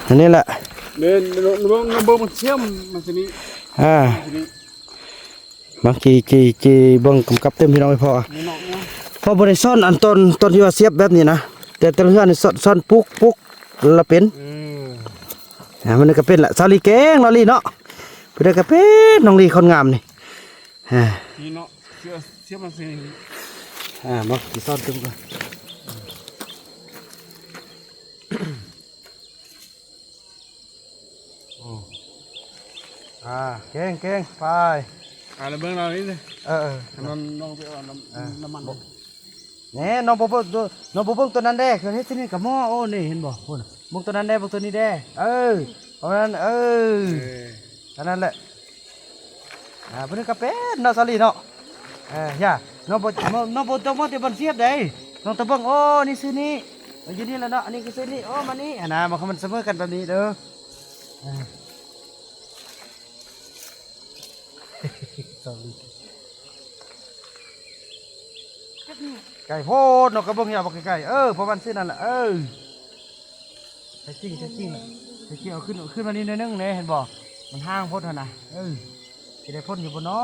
ອັນນີ້ແຫຼະ ແມ່ນ ເບິ່ງ ເບິ່ງ ເບິ່ງມັນສຽມ ມັນຊິນີ້ ອ່າ ມັນຊິນີ້ ບາງທີ ທີ່ ທີ່ເບິ່ງກຳກັບຕື່ມ ພີ່ນ້ອງເອີຍ ເພາະ ເພາະບໍ່ໄດ້ສອນອັນຕອນ ຕອນທີ່ວ່າສຽບແບບນີ້ນະ ແຕ່ ແຕ່ລະເທື່ອນີ້ສອນ ສອນປຸກ ປຸກລະເປັນ ອືມ ອ່າ ມັນກໍເປັນລະ ສາວລີເກັ່ງເນາະ ລີເນາະ ຜູ້ໃດກໍເປັນ ນ້ອງລີຄົນງາມນີ້ ອ່າ ນີ້ເນາະ ສຽບ ສຽບມັນຊິນີ້ ອ່າ ມາ ຊິສອນຕຶມກ່ອນ. ອືມ ອ່າ ເກັ່ງໆ ໄປ ອ່າ ລະເບິ່ງເຮົານີ້ ເອີໆ ນ້ອງ ນ້ອງໄປເອົານ້ຳ ເອີ ນ້ຳມັນ ແນ່ ນ້ອງບໍ່ເບິ່ງ ນ້ອງບໍ່ເບິ່ງຕົວນັ້ນແດ່ ເຮັດຊິນີ້ກັບໝໍ້ ໂອ້ ນີ້ເຫັນບໍ່ ພຸ້ນ ເບິ່ງຕົວນັ້ນແດ່ ເບິ່ງຕົວນີ້ແດ່ ເອີ ປະມານນັ້ນ ເອີ ເອີ ອັນນັ້ນແຫຼະ ອ່າ ເພິ່ນກໍເປັນເນາະ ສາວລີເນາະ ເອີ ຢ່າ ນ້ອງບໍ່ ນ້ອງບໍ່ຕ້ອງເບິ່ງແຕ່ບ່ອນສຽບໃດ ນ້ອງຕ້ອງເບິ່ງ ໂອ້ ນີ້ຊື່ນີ້ ຢູ່ນີ້ລະເນາະ ອັນນີ້ກໍຊື່ນີ້ ໂອ້ ມານີ້ຫັ້ນນະ ມັນ ມັນສະເໝີກັນແບບນີ້ເດີ ອ່າ ສອບລີ ໄກໂພດເນາະ ກະເບິ່ງຍາວບໍ່ໄກໆ ເອີ ປະມານຊີ້ນັ້ນລະ ເອີ ແທ້ຈິງ ແທ້ຈິງລະ ແທ້ຈິງ ເອົາຂຶ້ນ ເອົາຂຶ້ນມານີ້ໜ້ອຍໜຶ່ງແດ່ ເຫັນບໍ່ ມັນຫ່າງໂພດຫັ້ນນະ ເອີ. ຊິໄດ້ພົ້ນຢູ່ບໍ່ນໍ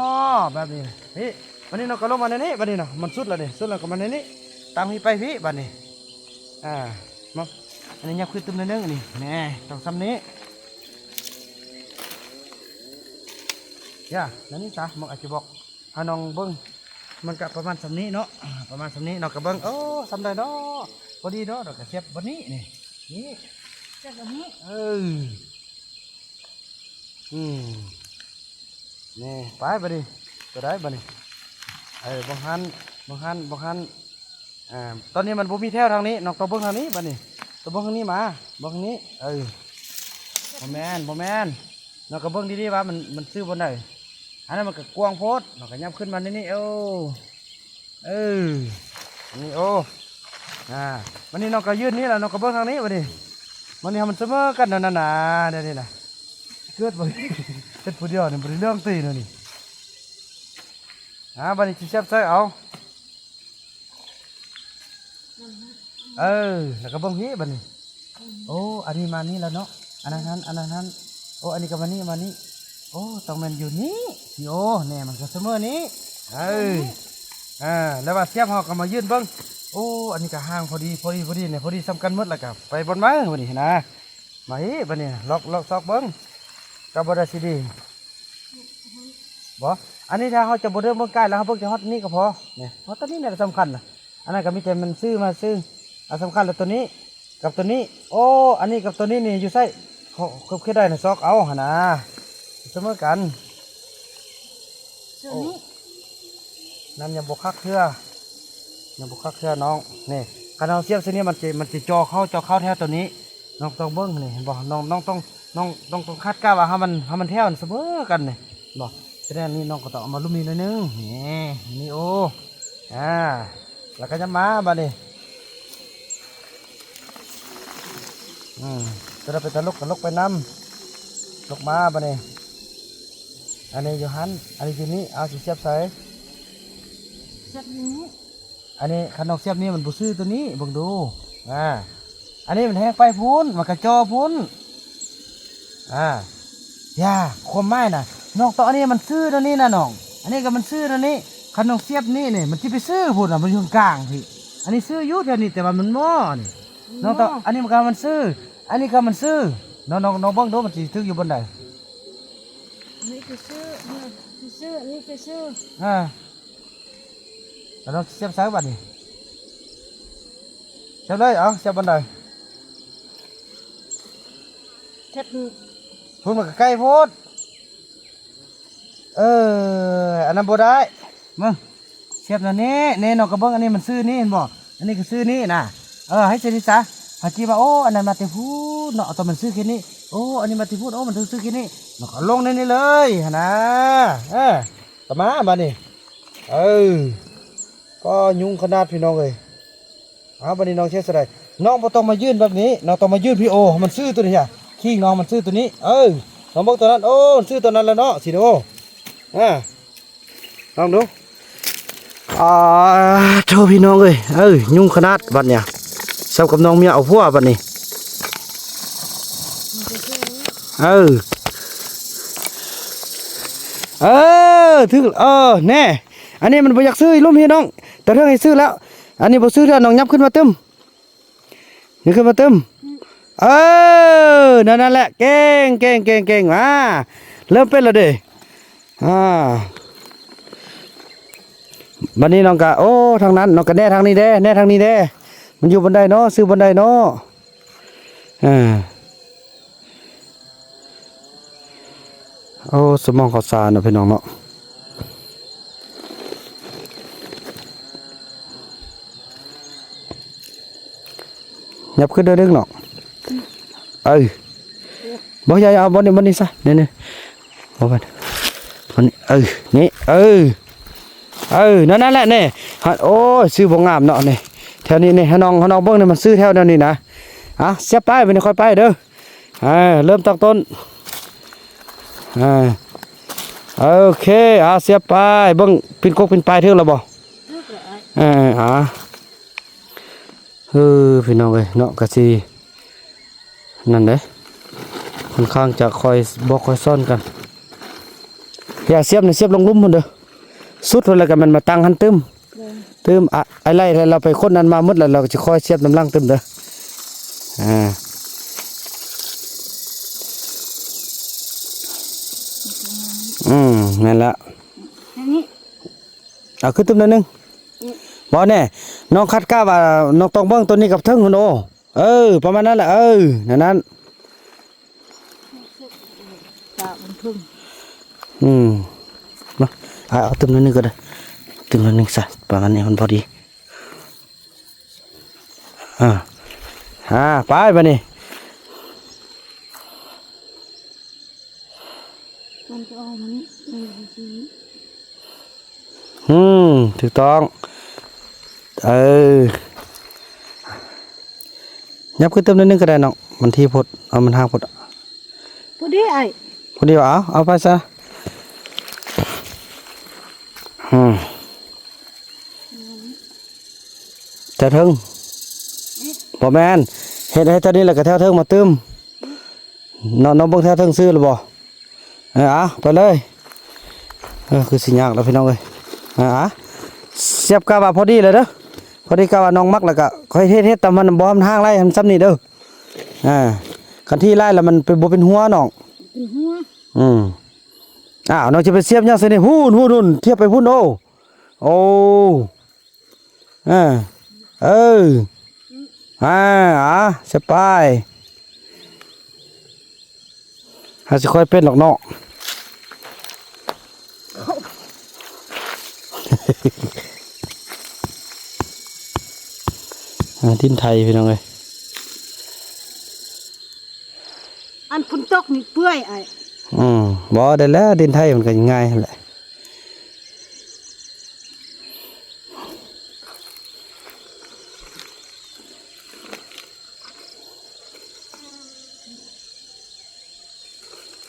ແບບນີ້. ນີ້ ບາດນີ້ເນາະ ກໍລົງມາໃນນີ້ ບາດນີ້ເນາະ ມັນສຸດແລ້ວນີ້ ສຸດແລ້ວກໍມາໃນນີ້ ຕາມພີ້ໄປພີ້ ບາດນີ້. ອ່າ ມາ ອັນນີ້ຫຍັບຂຶ້ນຕື່ມໜ້ອຍໜຶ່ງ ອັນນີ້ ແນ່ ຕ້ອງຊ່ຳນີ້ ຢ່າ ແນວນີ້ຊະ ມັນອາດຈະບອກ ໃຫ້ນ້ອງເບິ່ງ ມັນກະປະມານຊ່ຳນີ້ເນາະ ອ່າ ປະມານຊ່ຳນີ້ເນາະ ກະເບິ່ງ ໂອ້ ຊ່ຳໃດເນາະ ພໍດີເນາະ ແລ້ວກະສຽບບ່ອນນີ້ ນີ້ ນີ້ ສຽບບ່ອນນີ້ ເອີ ອືມ ນີ້ ໄປບາດນີ້ ຕົວໃດບາດນີ້ ເອີ ເບິ່ງຫັ້ນ ເບິ່ງຫັ້ນ ເບິ່ງຫັ້ນ. ອ່າ ຕອນນີ້ມັນບໍ່ມີແຖວທາງນີ້ ນ້ອງຕ້ອງເບິ່ງທາງນີ້ບາດນີ້ ຕ້ອງເບິ່ງທາງນີ້ມາ ເບິ່ງທາງນີ້ ເອີ ບໍ່ແມ່ນ ບໍ່ແມ່ນ ນ້ອງກໍເບິ່ງດີໆວ່າມັນ ມັນຊື່ບ່ອນໃດ ອັນນັ້ນມັນກໍກວ້າງໂພດ ນ້ອງກໍຫຍັບຂຶ້ນມາໃນນີ້ ເອີ ເອີ ອັນນີ້ ໂອ້ ອ່າ ບາດນີ້ນ້ອງກໍຢືນນີ້ລະ ນ້ອງກໍເບິ່ງທາງນີ້ບາດນີ້ ບາດນີ້ໃຫ້ມັນສະເໝີກັນນັ້ນນະ ແນວນີ້ນະ ເກີດບໍ່ ເຮັດຜູ້ດຽວນີ້ບໍ່ໄດ້ເລື່ອງຕິແນວນີ້ ອ່າ ບາດນີ້ຊິສຽບໃສ່ເອົາ. ເອີ ແລ້ວກໍເບິ່ງພີ້ບາດນີ້ ໂອ້ ອັນນີ້ມານີ້ລະເນາະ ອັນນັ້ນຫັ້ນ ອັນນັ້ນຫັ້ນ ໂອ້ ອັນນີ້ກໍມານີ້ ມານີ້ ໂອ້ ຕ້ອງແມ່ນຢູ່ນີ້ ໂອ້ ແນ່ ມັນກໍສະເໝີນີ້ ເອີ ອ່າ ແລ້ວວ່າສຽບເຮົາກໍມາຢືນເບິ່ງ ໂອ້ ອັນນີ້ກໍຫ່າງພໍດີ ພໍດີ ພໍດີນີ້ ພໍດີຊ່ຳກັນໝົດ ແລ້ວກໍໄປບ່ອນໃໝ່ບາດນີ້ນະ. ມາອີກບາດນີ້ ລອກ ລອກຊອກເບິ່ງ ກໍບໍ່ໄດ້ຊິດີບໍ່ ອັນນີ້ຖ້າເຮົາຈະບໍ່ເດີນເບິ່ງໃກ້ແລ້ວ ເຮົາເບິ່ງແຕ່ຮອດນີ້ກໍພໍ ນີ້ ຮອດຕອນນີ້ແຫຼະສຳຄັນນະ ອັນນັ້ນກໍມີແຕ່ມັນຊື່ມາຊື່ ອັນສຳຄັນລະໂຕນີ້ກັບໂຕນີ້ ໂອ້ ອັນນີ້ກັບໂຕນີ້ນີ້ຢູ່ໃສ ເຂົາເຂດໃດນະ ຊອກເອົາຫັ້ນນະ ສະເໝີກັນ ໂອ້ ນັ້ນຍັງບໍ່ຄັກເທື່ອ ຍັງບໍ່ຄັກເທື່ອນ້ອງ ນີ້ ຄັນເຮົາສຽບໃສ່ນີ້ ມັນຈະ ມັນຈະຈໍ່ເຂົ້າ ຈໍ່ເຂົ້າແຖວໂຕນີ້ ນ້ອງຕ້ອງເບິ່ງນີ້ ເຫັນບໍ່ ນ້ອງ ນ້ອງຕ້ອງ ນ້ອງຕ້ອງ ຕ້ອງຄາດກະວ່າໃຫ້ມັນ ໃຫ້ມັນແຖວມັນສະເໝີກັນນີ້ ເຫັນບໍ່ ສະແດງນີ້ນ້ອງກໍຕ້ອງເອົາມາລຸ່ມນີ້ໜ້ອຍໜຶ່ງ ນີ້ ນີ້ ໂອ້ ອ່າ ແລ້ວກໍຫຍັບມາບາດນີ້ ອືມ ຕົວໃດເປັນຕາຫຼົກກໍຫຼົກໄປນຳ ຫຼົກມາບາດນີ້ ອັນນີ້ຢູ່ຫັ້ນ ອັນນີ້ຢູ່ນີ້ ເອົາຊິສຽບໃສ່ ສຽບຢູ່ນີ້ ອັນນີ້ຄັນນ້ອງສຽບນີ້ມັນບໍ່ຊື່ຕົວນີ້ ເບິ່ງດູ ອ່າ ອັນນີ້ມັນແຮງໄປພຸ້ນ ມັນກະຈໍ່ພຸ້ນ ອ່າ ຢ່າ ຄວາມໝາຍນະ ນ້ອງຕ້ອງ ອັນນີ້ມັນຊື່ຕົວນີ້ນະນ້ອງ ອັນນີ້ກໍມັນຊື່ຕົວນີ້ ຄັນນ້ອງສຽບນີ້ນີ້ ມັນຊິໄປຊື່ພຸ້ນນະ ມັນຢູ່ກາງພີ້ ອັນນີ້ຊື່ຢູ່ແຖວນີ້ ແຕ່ວ່າມັນໝໍນີ້ ນ້ອງຕ້ອງ ອັນນີ້ມັນກໍມັນຊື່ ອັນນີ້ກໍມັນຊື່ ນ້ອງ ນ້ອງ ນ້ອງເບິ່ງດູ ມັນຊິຖືກຢູ່ບ່ອນໃດ ອັນນີ້ຄືຊື່ ອັນນີ້ຄືຊື່ ອ່າ ແລ້ວເຮົາສຽບໃສ່ບາດນີ້ ສຽບເລີຍ ເອົາ ສຽບບ່ອນໃດ ສຽບ ພຸ້ນມັນກໍໄກໂພດ ເອີ ອັນນັ້ນບໍ່ໄດ້ ເບິ່ງ ສຽບແນວນີ້ ນີ້ນ້ອງກໍເບິ່ງ ອັນນີ້ມັນຊື່ນີ້ ເຫັນບໍ່ ອັນນີ້ກໍຊື່ນີ້ນະ ເອີ ໃຫ້ຊິດີຊະ ເຮົາຊິວ່າ ໂອ້ ອັນນັ້ນມາແຕ່ພຸ້ນເນາະ ເອົາ ແຕ່ມັນຊື່ແຄ່ນີ້ ໂອ້ ອັນນີ້ມາແຕ່ພຸ້ນ ໂອ້ ມັນຖືກຊື່ແຄ່ນີ້ ນ້ອງກໍລົງໃນນີ້ເລີຍຫັ້ນນະ ເອີ ກໍມາບາດນີ້ ເອີ ກໍຫຍຸ້ງຂະໜາດພີ່ນ້ອງເອີຍ. ເອົາ ບາດນີ້ນ້ອງເຮັດຈັ່ງໃດ? ນ້ອງບໍ່ຕ້ອງມາຢືນແບບນີ້ ນ້ອງຕ້ອງມາຢືນພີ້ ໂອ້ ໃຫ້ມັນຊື່ຕົວນີ້ ຄີງນ້ອງໃຫ້ມັນຊື່ຕົວນີ້ ເອີ ນ້ອງເບິ່ງຕົວນັ້ນ ໂອ້ ມັນຊື່ຕົວນັ້ນແລ້ວເນາະ ຊິໂອ້ ອ່າ ລອງດູ ອ່າ ໂທ້ ພີ່ນ້ອງເອີຍ ເອີ ຫຍຸ້ງຂະໜາດບາດນີ້ ສ່ຳກັບນ້ອງເມຍເອົາຜົວບາດນີ້ ເອີ ເອີ ຖືກ ເອີ ແນ່ ອັນນີ້ມັນບໍ່ຢາກຊື້ອີ່ລຸ່ມພີ່ນ້ອງ ແຕ່ເຖິງໃຫ້ຊື້ແລ້ວ ອັນນີ້ບໍ່ຊື້ເທື່ອ ນ້ອງຫຍັບຂຶ້ນມາຕື່ມ ນີ້ຂຶ້ນມາຕື່ມ ເອີ ນັ້ນ ນັ້ນແຫຼະ ເກັ່ງ ເກັ່ງ ເກັ່ງ ເກັ່ງ ມາ ເລີ່ມເປັນແລ້ວເດ້ ອ່າ ບາດນີ້ນ້ອງກະ ໂອ້ ທາງນັ້ນ ນ້ອງກະແນທາງນີ້ແດ່ ແນທາງນີ້ແດ່ ມັນຢູ່ບ່ອນໃດເນາະ ຊື່ບ່ອນໃດເນາະ ອ່າ ໂອ້ ສະໝອງເຂົ້າສານເນາະ ພີ່ນ້ອງເນາະ ຫຍັບຂຶ້ນໜ້ອຍໜຶ່ງເນາະ ເອີ ບໍ່ ຢ່າ ຢ່າ ເອົາບ່ອນນີ້ ບ່ອນນີ້ຊະ ນີ້ ນີ້ ເອົາໄປ ບ່ອນນີ້ ເອີ ນີ້ ເອີ ເອີ ນັ້ນ ນັ້ນແຫຼະ ນີ້ ໂອ້ຍ ຊື່ບໍ່ງາມເນາະ ນີ້ ແຖວນີ້ ນີ້ ໃຫ້ນ້ອງ ໃຫ້ນ້ອງເບິ່ງ ນີ້ ມັນຊື່ແຖວແນວນີ້ນະ ອ່ະ ສຽບໄປ ບາດນີ້ຄ່ອຍໄປເດີ ອ່າ ເລີ່ມຕັ້ງຕົ້ນ ອ່າ ໂອເຄ ອ່າ ສຽບໄປ ເບິ່ງ ປິ່ນກົກປິ່ນປາຍຖືກແລ້ວບໍ່? ຖືກແລ້ວອ້າຍ ເອີ ອ່າ ເອີ ພີ່ນ້ອງເອີຍເນາະ ກະຊິ ນັ້ນເດ້ ຂ້ອນຂ້າງຈະຄ່ອຍບອກຄ່ອຍສອນກັນ ຢ່າສຽບນະ ສຽບລົງລຸ່ມພຸ້ນເດີ ສຸດພຸ້ນແລ້ວກໍແມ່ນມາຕັ້ງຫັ້ນຕື່ມ. ຕື່ມ ອາ ອ້າຍໄລ່ແລ້ວ ລາວໄປຄົ້ນນັ້ນມາໝົດແລ້ວ ລາວກໍຊິຄອຍສຽບນຳຫຼັງຕື່ມເດີ. ອ່າ ອືມ ແມ່ນລະ ອັນນີ້ ເອົາຂຶ້ນຕື່ມໜ້ອຍໜຶ່ງ. ອືມ ບໍ່ແນ່ ນ້ອງຄາດກະວ່ານ້ອງຕ້ອງເບິ່ງໂຕນີ້ກັບເທິງພຸ້ນໂອ. ເອີ ປະມານນັ້ນແຫຼະ ເອີ ນັ້ນໆ ກະມັນເທິງ. ອືມ ມາ ເອົາຕື່ມໜ້ອຍໜຶ່ງກໍໄດ້ ຕື່ມໜ້ອຍໜຶ່ງຊະ ປະມານນີ້ມັນພໍດີ. ອ່າ ອ່າ ໄປບາດນີ້ ມັນຈະອອກມານີ້ ອືມ ຖືກຕ້ອງ ເອີ ຫຍັບຂຶ້ນຕື່ມໜ້ອຍໜຶ່ງກໍໄດ້ນ້ອງ ມັນຖີ່ໂພດ ເອົາ ມັນຫ່າງໂພດ. ພໍດີອ້າຍ ພໍດີວ່າ ເອົາ ເອົາໄປຊະ. ອືມ ແຖວເທິງ ບໍ່ແມ່ນ ເຮັດ ເຮັດແຖວນີ້ແລ້ວກໍແຖວເທິງມາຕື່ມ. ນ້ອງ ນ້ອງເບິ່ງແຖວເທິງຊື່ແລ້ວບໍ່? ເອີ ເອົາ ໄປເລີຍ. ເອີ ຄືຊິຍາກແລ້ວພີ່ນ້ອງເອີຍ. ເອີ ເອົາ ສຽບກະວ່າພໍດີແລ້ວເດີ ພໍດີກະວ່ານ້ອງມັກແລ້ວກະຄ່ອຍເຮັດ ເຮັດຕາມມັນ ບໍ່ໃຫ້ມັນຫ່າງຫຼາຍ ໃຫ້ມັນຊ່ຳນີ້ເດີ. ອ່າ ຄັນທີ່ຫຼາຍແລ້ວມັນເປັນ ບໍ່ເປັນຫົວນ້ອງ ເປັນຫົວ. ອືມ ອ້າວ ນ້ອງຈະໄປສຽບຫຍັງຊະນີ້? ພຸ້ນ ພຸ້ນ ພຸ້ນ ທຽບໄປພຸ້ນ. ໂອ້ ໂອ້ ເອີ ເອີ ອ່າ ອ່າ ສະບາຍ. ຫາຊິຄ່ອຍເປັນດອກເນາະ. ອ່າ ດິນໄທພີ່ນ້ອງເອີຍ. ອັນຝົນຕົກນີ້ເປື່ອຍອ້າຍ. ອືມ ບໍ່ ໄດ້ແລ້ວ ດິນໄທມັນກໍງ່າຍຫັ້ນແຫຼະ.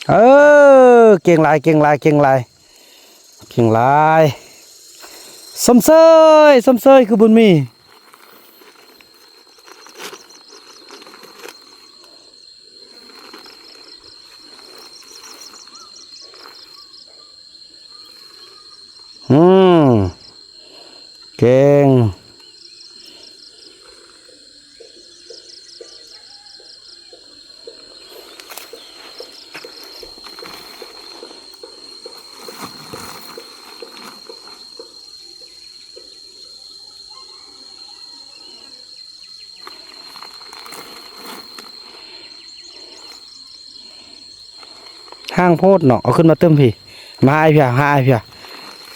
ເອີ ເກັ່ງຫຼາຍ ເກັ່ງຫຼາຍ ເກັ່ງຫຼາຍ ເກັ່ງຫຼາຍ. ຊົມເຊີຍ ຊົມເຊີຍຄືບຸນມີ. ອືມ ເກັ່ງ. ຫ່າງໂພດເນາະ ເອົາຂຶ້ນມາຕື່ມພີ້ ມາຫາອ້າຍພີ້ ຫາອ້າຍພີ້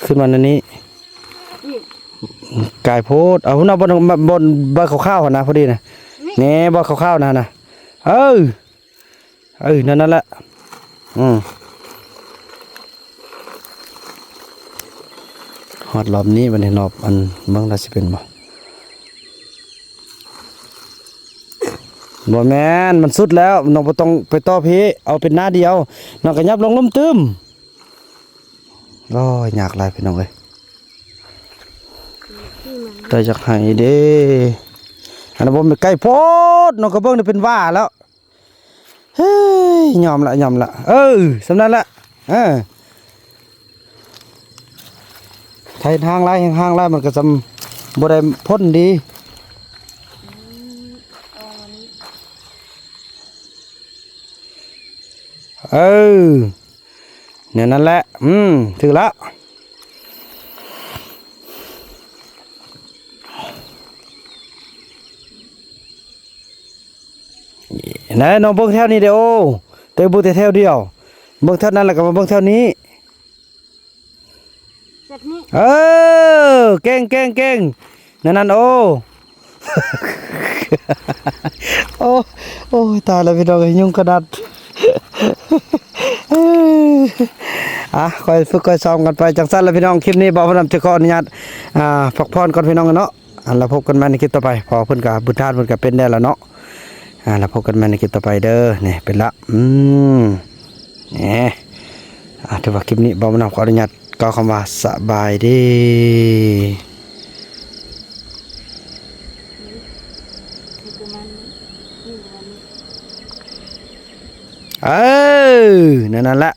ຂຶ້ນມາແນວນີ້ ອືມ ກາຍໂພດ. ເອົາ ພຸ້ນນະ ບ່ອນ ບ່ອນ ບ່ອນຂາວໆຫັ້ນນະ ພໍດີນະ ນີ້ ນີ້ ບ່ອນຂາວໆນັ້ນນະ ເອີ. ເອີ ນັ້ນ ນັ້ນແຫຼະ ອືມ ຮອດລອບນີ້ບັດນີ້ ລອບອັນເບິ່ງລະຊິເປັນບໍ່? ບໍ່ແມ່ນ ມັນສຸດແລ້ວ ນ້ອງບໍ່ຕ້ອງໄປຕໍ່ພີ້ ເອົາເປັນໜ້າດຽວ ນ້ອງກະຫຍັບລົງລຸ່ມຕື່ມ. ໂອ້ຍ ຍາກຫຼາຍພີ່ນ້ອງເອີຍ ແຕ່ຢາກໃຫ້ເດ້ ອັນນັ້ນບໍ່ແມ່ນໃກ້ໂພດ ນ້ອງກະເບິ່ງໄດ້ເປັນຫວ້າແລ້ວ. ເຮີ້ຍ ຍອມລະ ຍອມລະ ເອີ ສ່ຳນັ້ນລະ ເອີ ຖ້າເຮັດຮ່າງຫຼາຍ ແຮ່ງຮ່າງຫຼາຍ ມັນກໍສ່ຳບໍ່ໄດ້ຜົນດີ ເອີ ແນວນັ້ນແຫຼະ ອືມ ຖືກລະ. ນັ້ນ ນ້ອງເບິ່ງແຖວນີ້ເດ້ ໂອ້ ແຕ່ບໍ່ແຕ່ແຖວດຽວ ເບິ່ງແຖວນັ້ນ ແລ້ວກໍມາເບິ່ງແຖວນີ້ ແບບນີ້ ເອີ ເກັ່ງ ເກັ່ງ ເກັ່ງ ນັ້ນ ນັ້ນ ໂອ້ ໂອ້ ໂອ້ຍ ຕາຍແລ້ວພີ່ນ້ອງເອີຍ ຍຸງຂະໜາດ ອ່າ ຄ່ອຍຝຶກຄ່ອຍຊ້ອມກັນໄປ ຈັ່ງຊັ້ນລະພີ່ນ້ອງ ຄລິບນີ້ບ່າວບຸນນຳຈະຂໍອະນຸຍາດ ອ່າ ພັກຜ່ອນກ່ອນພີ່ນ້ອງເນາະ. ອ່າ ແລ້ວພົບກັນໃໝ່ໃນຄລິບຕໍ່ໄປ ເພາະວ່າເພິ່ນກໍບຸນທານເພິ່ນກໍເປັນແດ່ລະເນາະ. ອ່າ ແລ້ວພົບກັນໃໝ່ໃນຄລິບຕໍ່ໄປເດີ ນີ້ເປັນລະ ອືມ ນີ້ ອ່າ ຖືວ່າຄລິບນີ້ບ່າວບຸນນຳຂໍອະນຸຍາດກ່າວຄຳວ່າສະບາຍດີ. ເອີ ນັ້ນ ນັ້ນລະ